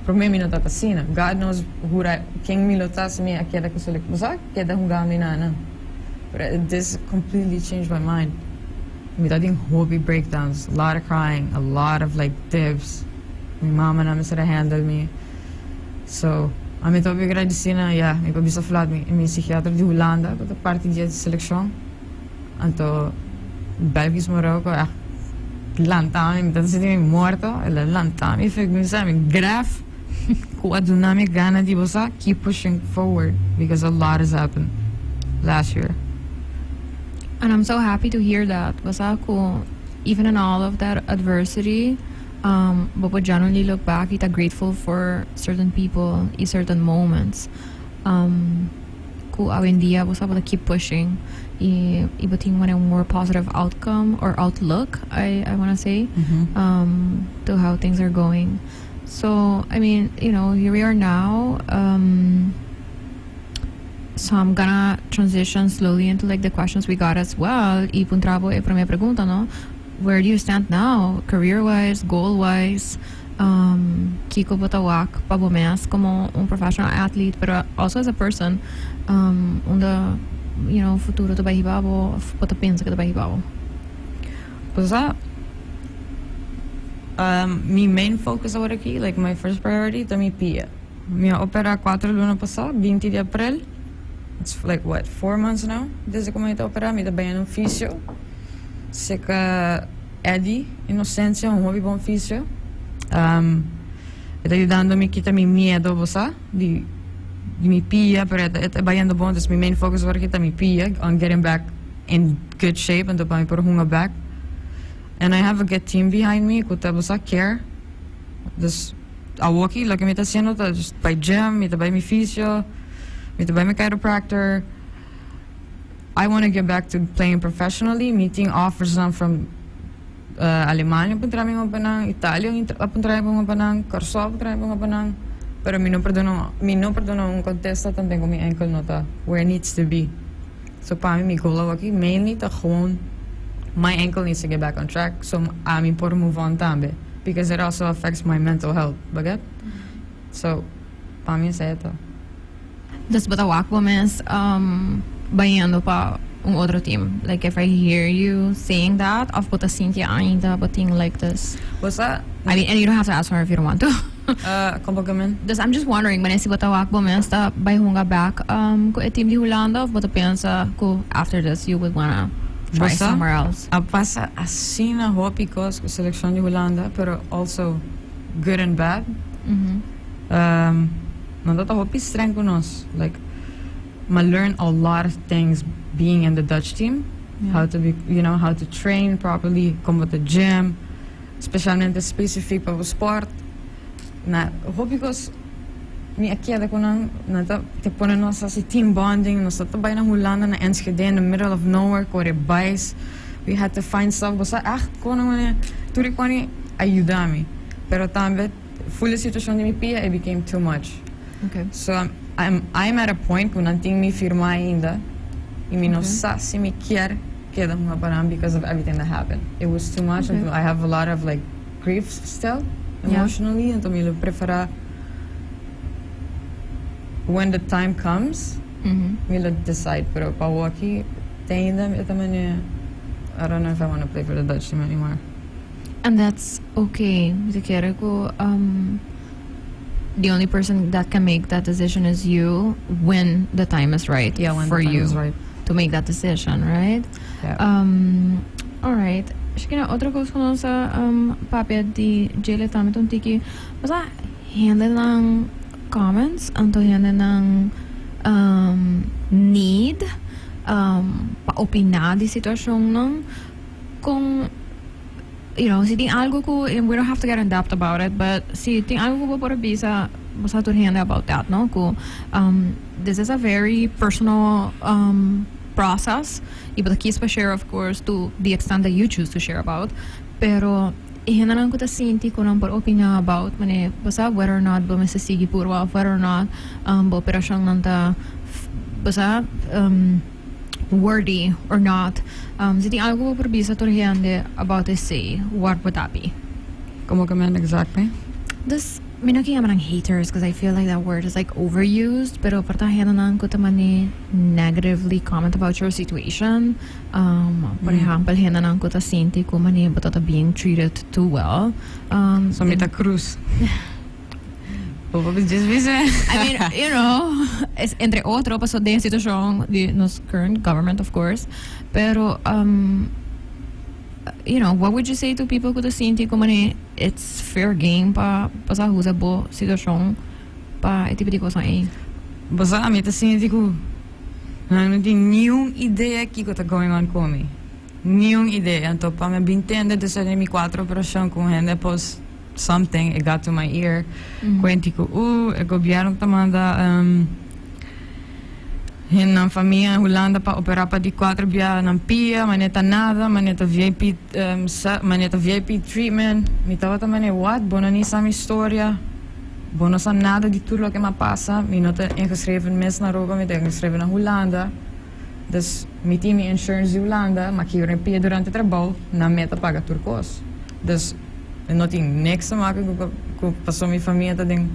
Pa mi, no ta asina. God knows who I, ken mi lo ta si mi a keda cu bo keda hungando na. But this completely changed my mind. Mi tabatin hopi breakdowns, a lot of crying, a lot of like dips. Mi mama nan a handle mi. So, ami ta agradecido, yeah, mi por bisa flat mi psikiater di Hulanda, cu ta parti di seleccion. Anto, Belgisch Moreau, ah, lanta mi, mi ta sinti morto, el a lanta mi, mi sabi, graf, cu a duna mi gana di bo keep pushing forward because a lot has happened last year. And I'm so happy to hear that. Basta cu even in all of that adversity, but would generally look back, ta grateful for certain people y certain moments. Cu awendia bo por keep pushing y bo tin a more positive outcome or outlook, I want to say, to how things are going. So, I mean, here we are now. So I'm gonna transition slowly into like the questions we got as well. Y puntra bo e prome pregunta, no? Where do you stand now, career-wise, goal-wise? Kico bo ta wak pa bo mes como un professional athlete, pero also as a person, unda futuro ta bay hiba bo, bo ta pensa cu ta bay hiba bo? Pues mi main focus awor aki, like my first priority, ta mi pia. Mi a opera 4 luna pasa, 20 di april. It's like what, 4 months now? Desde cu mi a opera, mi ta bay un fisio. Serca Eddie Inocencia, un hopi bon fisio. Ta yudando mi kita mi miedo, bo sa, di mi pia, pero e ta bayendo bon, dus mi main focus awor aki ta mi pia, on getting back in good shape, and pa mi por hunga back. And I have a good team behind me, cu ta bo sa care. Dus awor aki, loke mi ta haciendo, ta just bay gym, mi ta bay mi fisio, mi ta bay mi chiropractor. I want to get back to playing professionally. Mi tin offers now from Alemania pa mi pa Italia pa mi pa Corsou pa mi pa, pero mi no por duna un contesta tambe cu mi ankle no ta where it needs to be. So pa mi, mi goal aki mainly ta gewoon my ankle needs to get back on track so ami por move on tambe because it also affects my mental health, bo get? So pa mi esey ta. Dus bo ta wak bo mes bayendo pa un otro team. Like if I hear you saying that, of bo ta sinti ainda bo tin like this. What's that? I mean, and you don't have to ask her if you don't want to. Con come? Dus I'm just wondering, wanneer si bo ta wak bo mes ta bay hunga back cu e team di Hulanda of bo ta pensa cu after this you would wanna try Bo sa? Somewhere else? A pasa asina hopi cos cu seleccion di Hulanda, pero also good and bad. Nan ta hopi streng cu nos. Like, I learned a lot of things being in the Dutch team. How to train properly, con the gym, especialmente specific pa sport. Na, hopi cos. Mi a keda ku nan, nan ta te pone nos hasi team bonding, nos ta ta bai na Hulanda na Enschede in the middle of nowhere kore bais, we had to find stuff, bo sa echt kon nan manera tur e koni a yuda mi, pero tambe full e situacion di mi pia it became too much. So I'm I'm at a point ku nan tin mi firma ainda y mi no sa si mi kier keda hunga pa nan because of everything that happened. It was too much and I have a lot of like grief still emotionally anto mi lo prefera when the time comes mi lo decide pero pa awoki te ainda mi ta mane I don't know if I wanna play for the Dutch team anymore. And that's okay. Mi ta kere ku the only person that can make that decision is you when the time is right Yeah, when for the time you is right. to make that decision, right? Yeah. All right. Shakina, otro kos ku nos a papia di djele tambe ta un tiki, basa hendenan comments anto hendenan need pa opiná di situashonnan kon si tin algo ku and we don't have to get in depth about it but si tin algo ku bo por a bisa bo sa tur hende about that no ku this is a very personal process y bo ta kies pa share of course to the extent that you choose to share about pero e hendenan ku ta sinti ku nan por opiná about manera bo sa whether or not bo mester sigui purba of whether or not bo operashonnan ta bo sa worthy or not. Si tin algo ku bo por bisa tur hende about esei, what would that be? Como ke men exactly? Dus, mi no ke yama nan haters cause I feel like that word is like overused, pero por ta hendenan ku ta mane negatively comment about your situation. Por ehempel, hendenan ku ta sinti ku mane bo ta ta being treated too well. So mi ta cruz. Bo por djis bisa. I mean, es entre otro paso den situacion di nos current government of course, pero what would you say to people cu ta sinti como ne it's fair game pa sa usa bo situacion pa e tipo di cosnan ey? Bo sa, mi ta sinti cu nan no tin niun idea kico ta going on cu mi. Niun idea. Anto pa mi bin tende despues di mi cuatro operacion cu un hende post something, it got to my ear, cuenti cu e gobierno ta manda hende nan famia Hulanda pa opera pa di cuatro bia nan pia, ma ne ta nada, ma ne ta VIP, ma ne ta VIP treatment. Mi tabata mane, what? Bo no ni sa mi storia, bo no sa nada di tur loke m'a pasa, mi no ta ingeschreven mes na Aruba, mi ta ingeschreven na Hulanda. Dus mi tin mi insurance di Hulanda, ma kier mi pia durante trabou, nan me ta paga tur kos. Dus mi no tin niks te maken ku pasobra mi famia ta den,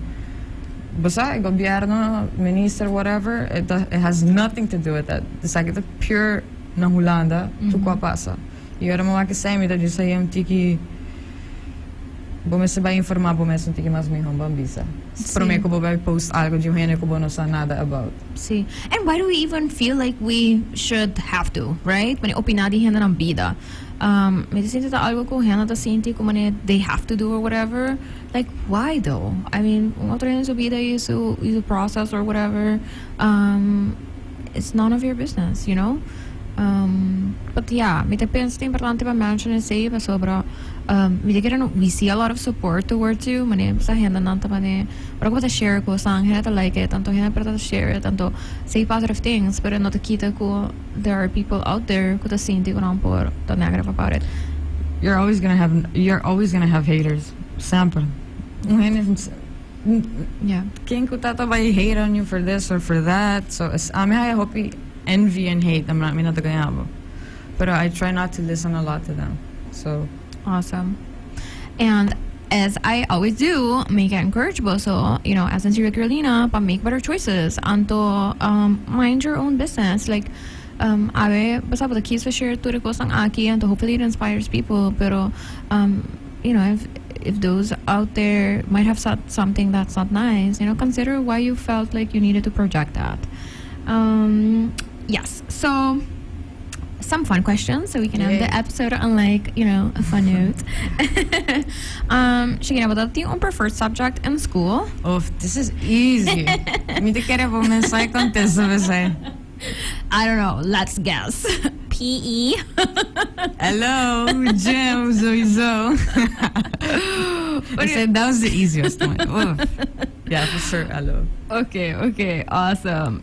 bo sa, e gobierno, minister, whatever, it has nothing to do with that. Esaki ta pure na Hulanda tur ku a pasa. I ora mi wak esei mi ta djis haña un tiki. Bo mester bai informá bo mes un tiki mas mihó, ban bisa. Promé ku bo bai post algu di un hende ku bo no sa nada about. Sí. And why do we even feel like we should have to, right? Manera opiná di hendenan bida. Mi ta sinti ta algu ku hende ta sinti ku manera they have to do or whatever. Like, why though? I mean, un otro hende su bida i su i su process or whatever. It's none of your business, you know? But yeah, mi ta pensa ta importante pa mention esei pasobra mi ta kere we see a lot of support towards you, manera sa hendenan ta manera ora ku bo ta share kosnan hende ta like it, anto hende por ta share it, anto say positive things pero no ta kita ku there are people out there ku ta sinti ku nan por ta negative about it. You're always gonna have you're always gonna have haters, semper. Un hende ken ku ta ta bai hate on you for this or for that, so ami haya hopi. Envy and hate I'm not mi no ta gaña bo pero I try not to listen a lot to them so. Awesome and as I always do mi ke encourage boso you know as Sincerely Carolina pa make better choices anto mind your own business like awe bo sa bo ta kies pa share tur e kosnan aki anto hopefully it inspires people pero you know if if those out there might have said something that's not nice you know consider why you felt like you needed to project that. Yes, so some fun questions so we can end the episode on like, you know, a fun note. Shakina, bo ta tin un preferred subject in school? Of, this is easy. Mi ta kere bo mes sa e contesta p'esei. I don't know, let's guess. PE? Hello, gym, sowieso. Esei, that was the easiest one. Uf. Yeah, I prefer aloe. Okay, awesome.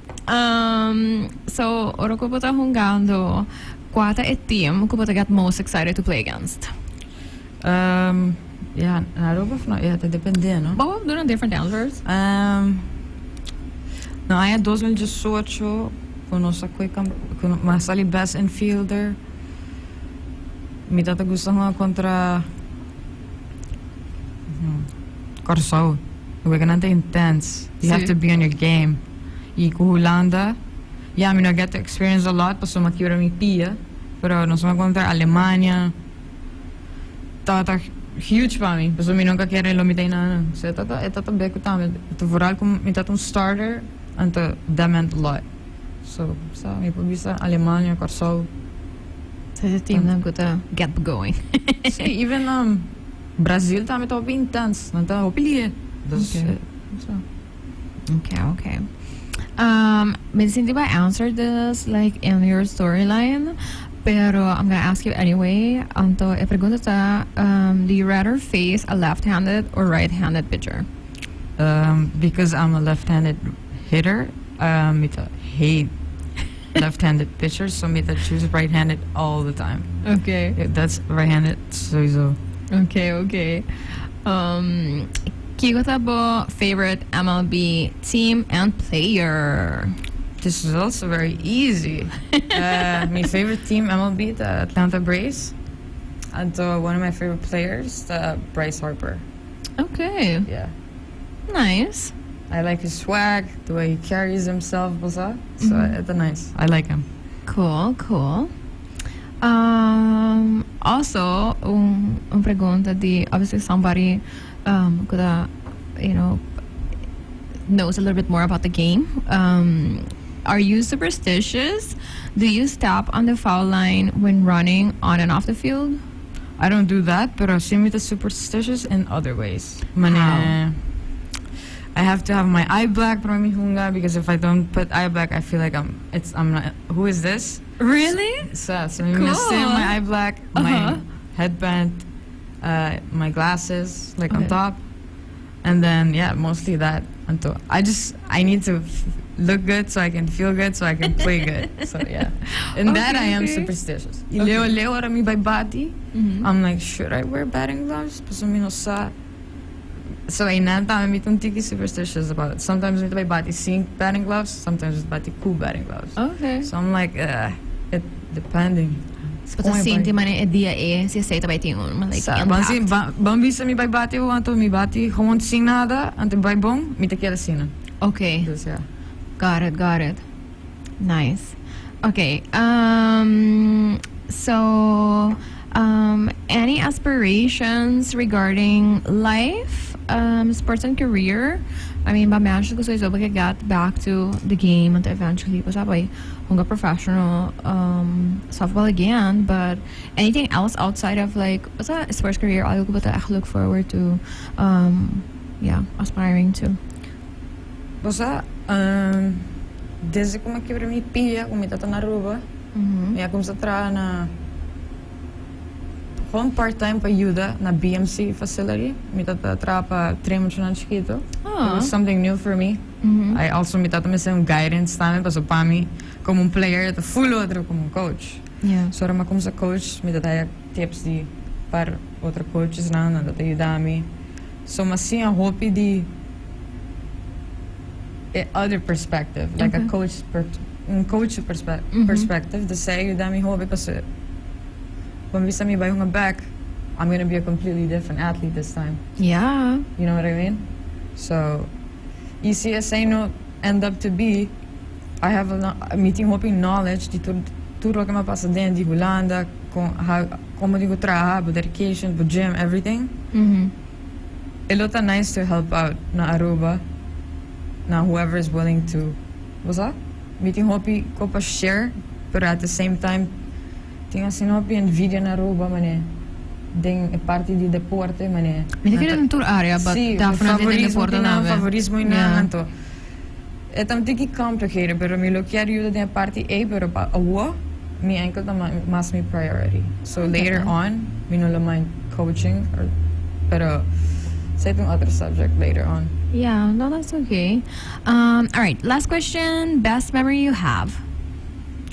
So, ora cu bo ta hungando, cua ta e team cu bo ta get most excited to play against? Yeah, na Aruba of no? Yeah, ta depende, no? Bo por duna different answers. No, aña 2018, cu nos a coy cu mi a sali best infielder, mi tata gusta hunga contra Corsou. Wega nan ta intense. You have to be on your game. Y cu Hulanda, yeah, mi no get to experience a lot pasobra mi a kibra mi pia, pero nos a contra Alemania. Tabata huge pa mi, pasobra mi nunca kere lo mi ta einan. So e tata beku tambe. Ta vooral cu mi tata un starter, anto that meant a lot. So, sa, mi por bisa Alemania, Corsou. So e team nan cu ta get going. Si, even Brazil tambe ta hopi intense. Nan ta hopi lihe. Dus, so. Okay. Mi sinti bo a answer this like in your storyline, pero I'm gonna ask you anyway. Anto, e pregunta ta, do you rather face a left-handed or right-handed pitcher? Because I'm a left-handed hitter, mi ta hate left-handed pitchers, so mi ta choose right-handed all the time. Yeah, that's right-handed sowieso. Okay. Kico ta bo favorite MLB team and player? This is also very easy. My favorite team, MLB, the Atlanta Braves. And one of my favorite players, the Bryce Harper. Yeah. Nice. I like his swag, the way he carries himself, basta. So it's nice. I like him. Cool. Also, un pregunta di obviously somebody could knows a little bit more about the game. Are you superstitious? Do you step on the foul line when running on and off the field? I don't do that, pero si mi ta superstitious in other ways. Mane, How? I have to have my eye black pa mi hunga because if I don't put eye black, I feel like I'm not. Who is this? Really? So mi Cool. mester my eye black, my headband, my glasses like on top, and then, yeah, mostly that. Anto I need to look good so I can feel good so I can play good. So yeah, in that I am superstitious. Y leu leu ora mi bay bati, I'm like, "Should I wear batting gloves?" Paso mi no sa. So einan tambe mi ta un tiki superstitious about it. Sometimes mi ta bay bati sin batting gloves, sometimes mi ta bati cu batting gloves. So I'm like, it depending. But sinti mane e dia e si esey ta bay tin un like Sa, ban si, impact. Ban bisa mi bay bati o anto mi bati gewoon sin nada, anto bay bon, mi ta keda asina. Dus ja. Got it. Nice. Okay. So, any aspirations regarding life, sports and career? I mean, bo a mention cu sowieso bo get back to the game and eventually was bay hunga professional softball again. But anything else outside of like what's that sports career? Algo cu bo ta echt look forward to, yeah, aspiring to. Bo, desde cu mi a kibra mi pia, cu mi tata na Aruba, mi a cuminsa traha na gewoon part-time pa yuda na BMC facility. Mi tata traha pa train muchanan chikito. It was something new for me. I also mi tata mester un guidance tambe, paso pa mi como un player, ta full otro como un coach. So ora mi a cuminsa coach, mi tata haya tips di pa otro coaches nan, nan tata yuda mi. So m'a siña hopi di e other perspective, like a coach per, un coach perspective, di esey a yuda mi hopi paso when bisa mi bay hunga back, I'm gonna be a completely different athlete this time. You know what I mean? So, y si esey no end up to be, I have mi tin hopi knowledge di tur loke mi a pasa den di Hulanda, cu how, con di traha, dedication, gym, everything. E lo ta nice to help out na Aruba, na whoever is willing to, what's that? Mi tin hopi cos pa share, but at the same time, tin asina hopi envidia na Aruba, mane, den parti di deporte, mane. Mi ta kere den tur area, but Si, definitely den favorismo, deporte tin tambe. Favorismo y anto. E ta un tiki complicated, pero mi lo kier yuda den parti ey, pero pa awo, mi enkel ta mas mi priority. So later on, mi no lo mind coaching, or, pero Esey ta un otro subject later on. Yeah, no, that's okay. All right, last question. Best memory you have?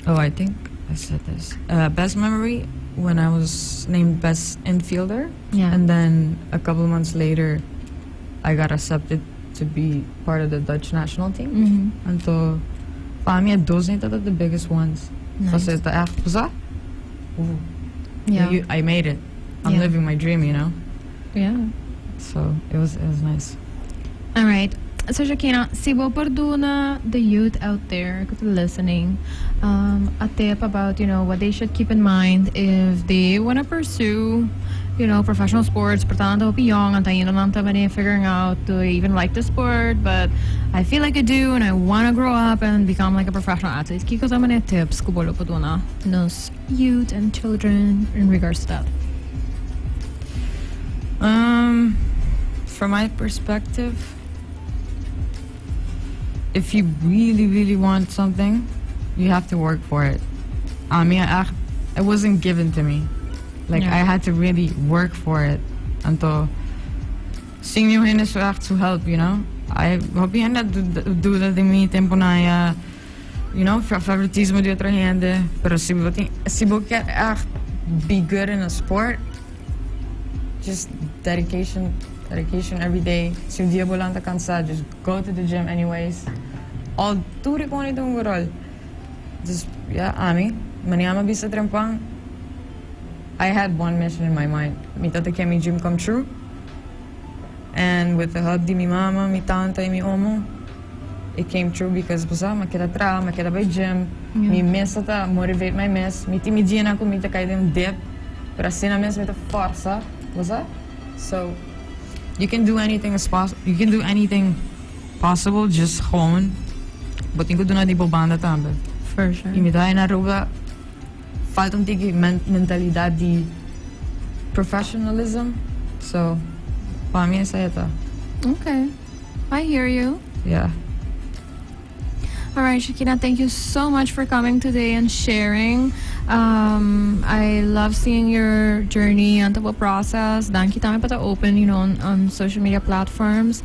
Oh, I think I said this. Best memory when I was named best infielder. And then a couple of months later, I got accepted to be part of the Dutch national team. Anto, pa mi, those are the biggest ones. Nice. Paso ta echt, basta? Ooh, I made it. I'm living my dream. So it was nice. All right. So Shakina, si bo por duna the youth out there listening a tip about what they should keep in mind if they want to pursue professional sports, por tanto, young, and nan ta figuring out, do I even like the sport? But I feel like I do, and I want to grow up and become like a professional athlete. Kiko ta e tips ku bo por duna nos youth and children in regards to that? From my perspective, if you really, really want something, you have to work for it. I mean, it wasn't given to me. Like, I had to really work for it. Anto, sin ningun hende so echt to help. Y hopi hende duda di mi tempo nan ya, favoritismo di otro hende. Pero si bo kier echt be good in a sport, just dedication, dedication every day. Si un dia bo lanta cansa, just go to the gym anyways. All tur cos ta un rol. Just, yeah, ami, manera mi a bisa trempan, I had one mission in my mind. Mi tata kier mi dream come true. And with the help di mi mama, mi tanta y mi omo, it came true because basta, m'a keda traha, m'a keda bay gym, mi mes ta motivate mi mes, mi tin mi dianan cu mi ta cay den dip, pero asina mes mi ta forsa, basta. So, you can do anything possible, just gewoon, bo tin cu duna di bo banda tambe. For sure. Y mi ta na Aruba, falta un tiki mentalidad di professionalism. So, pa mi esey ta. Okay. I hear you. All right, Shakina, thank you so much for coming today and sharing. I love seeing your journey and the process. Danki tambe pa open on social media platforms.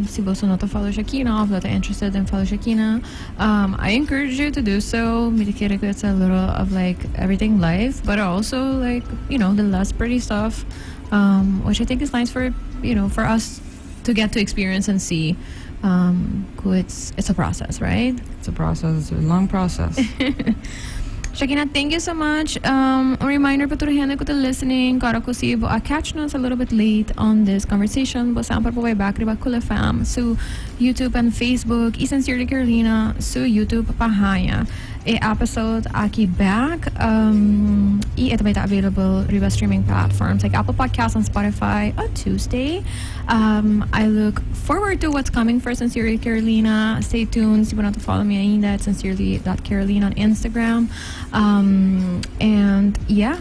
Si bo no ta follow Shakina, of ta interested in follow Shakina, I encourage you to do so. Mi ta kere it's a little of like everything life, but also like the less pretty stuff, which I think is nice for us to get to experience and see. Cool, it's a process, right? It's a process. It's a long process. Shakina, thank you so much. A reminder pa tur hende cu ta listening, awor cu si bo a catch us a little bit late on this conversation, bo semper por back riba Cool FM, su YouTube and Facebook, y Sincerely Carolina, su YouTube pa haya e episode aki back. Y e tambe ta available riba streaming platforms like Apple Podcasts and Spotify on Tuesday. I look forward to what's coming for Sincerely Carolina. Stay tuned. Si bo no ta follow mi ainda at sincerely.carolina on Instagram. And yeah.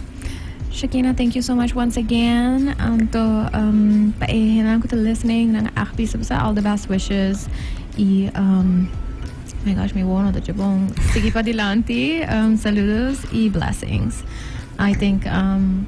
Shakina, thank you so much once again. Anto, pa e hendenan cu ta listening, nan a all the best wishes. Y, my gosh, mi wowo ta bon. Sigui padilanti. Saludos y blessings. I think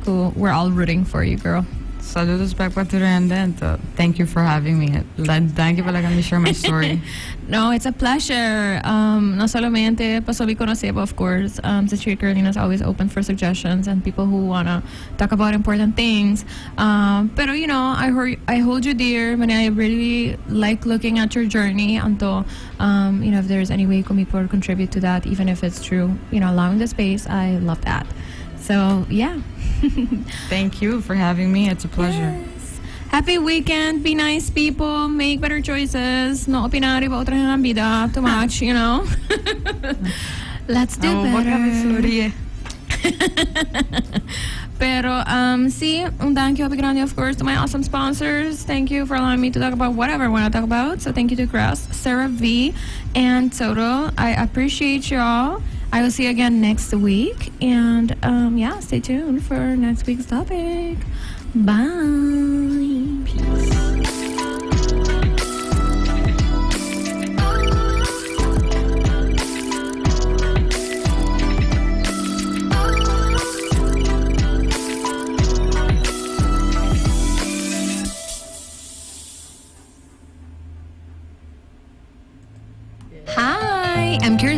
cool, we're all rooting for you, girl. Saludos back pa tur hende and thank you for having me. Thank you for letting me share my story. No, it's a pleasure. No solamente paso mi conoce, but of course, Sincerely Carolina is always open for suggestions and people who wanna talk about important things. Pero I hold you dear, and I really like looking at your journey. Anto, if there's any way cu mi por contribute to that, even if it's through allowing the space, I love that. So yeah. Thank you for having me. It's a pleasure. Yes. Happy weekend. Be nice, people. Make better choices. No opinar riba otro hende bida too much. Let's do Oh, better. baka Pero si, un thank you, grande, of course, to my awesome sponsors. Thank you for allowing me to talk about whatever I want to talk about. So thank you to Crest, CeraVe, and Toto. I appreciate y'all. I will see you again next week. And yeah, stay tuned for next week's topic. Bye. Peace.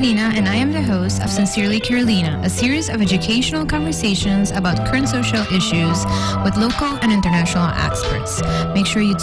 Carolina, and I am the host of Sincerely Carolina, a series of educational conversations about current social issues with local and international experts. Make sure you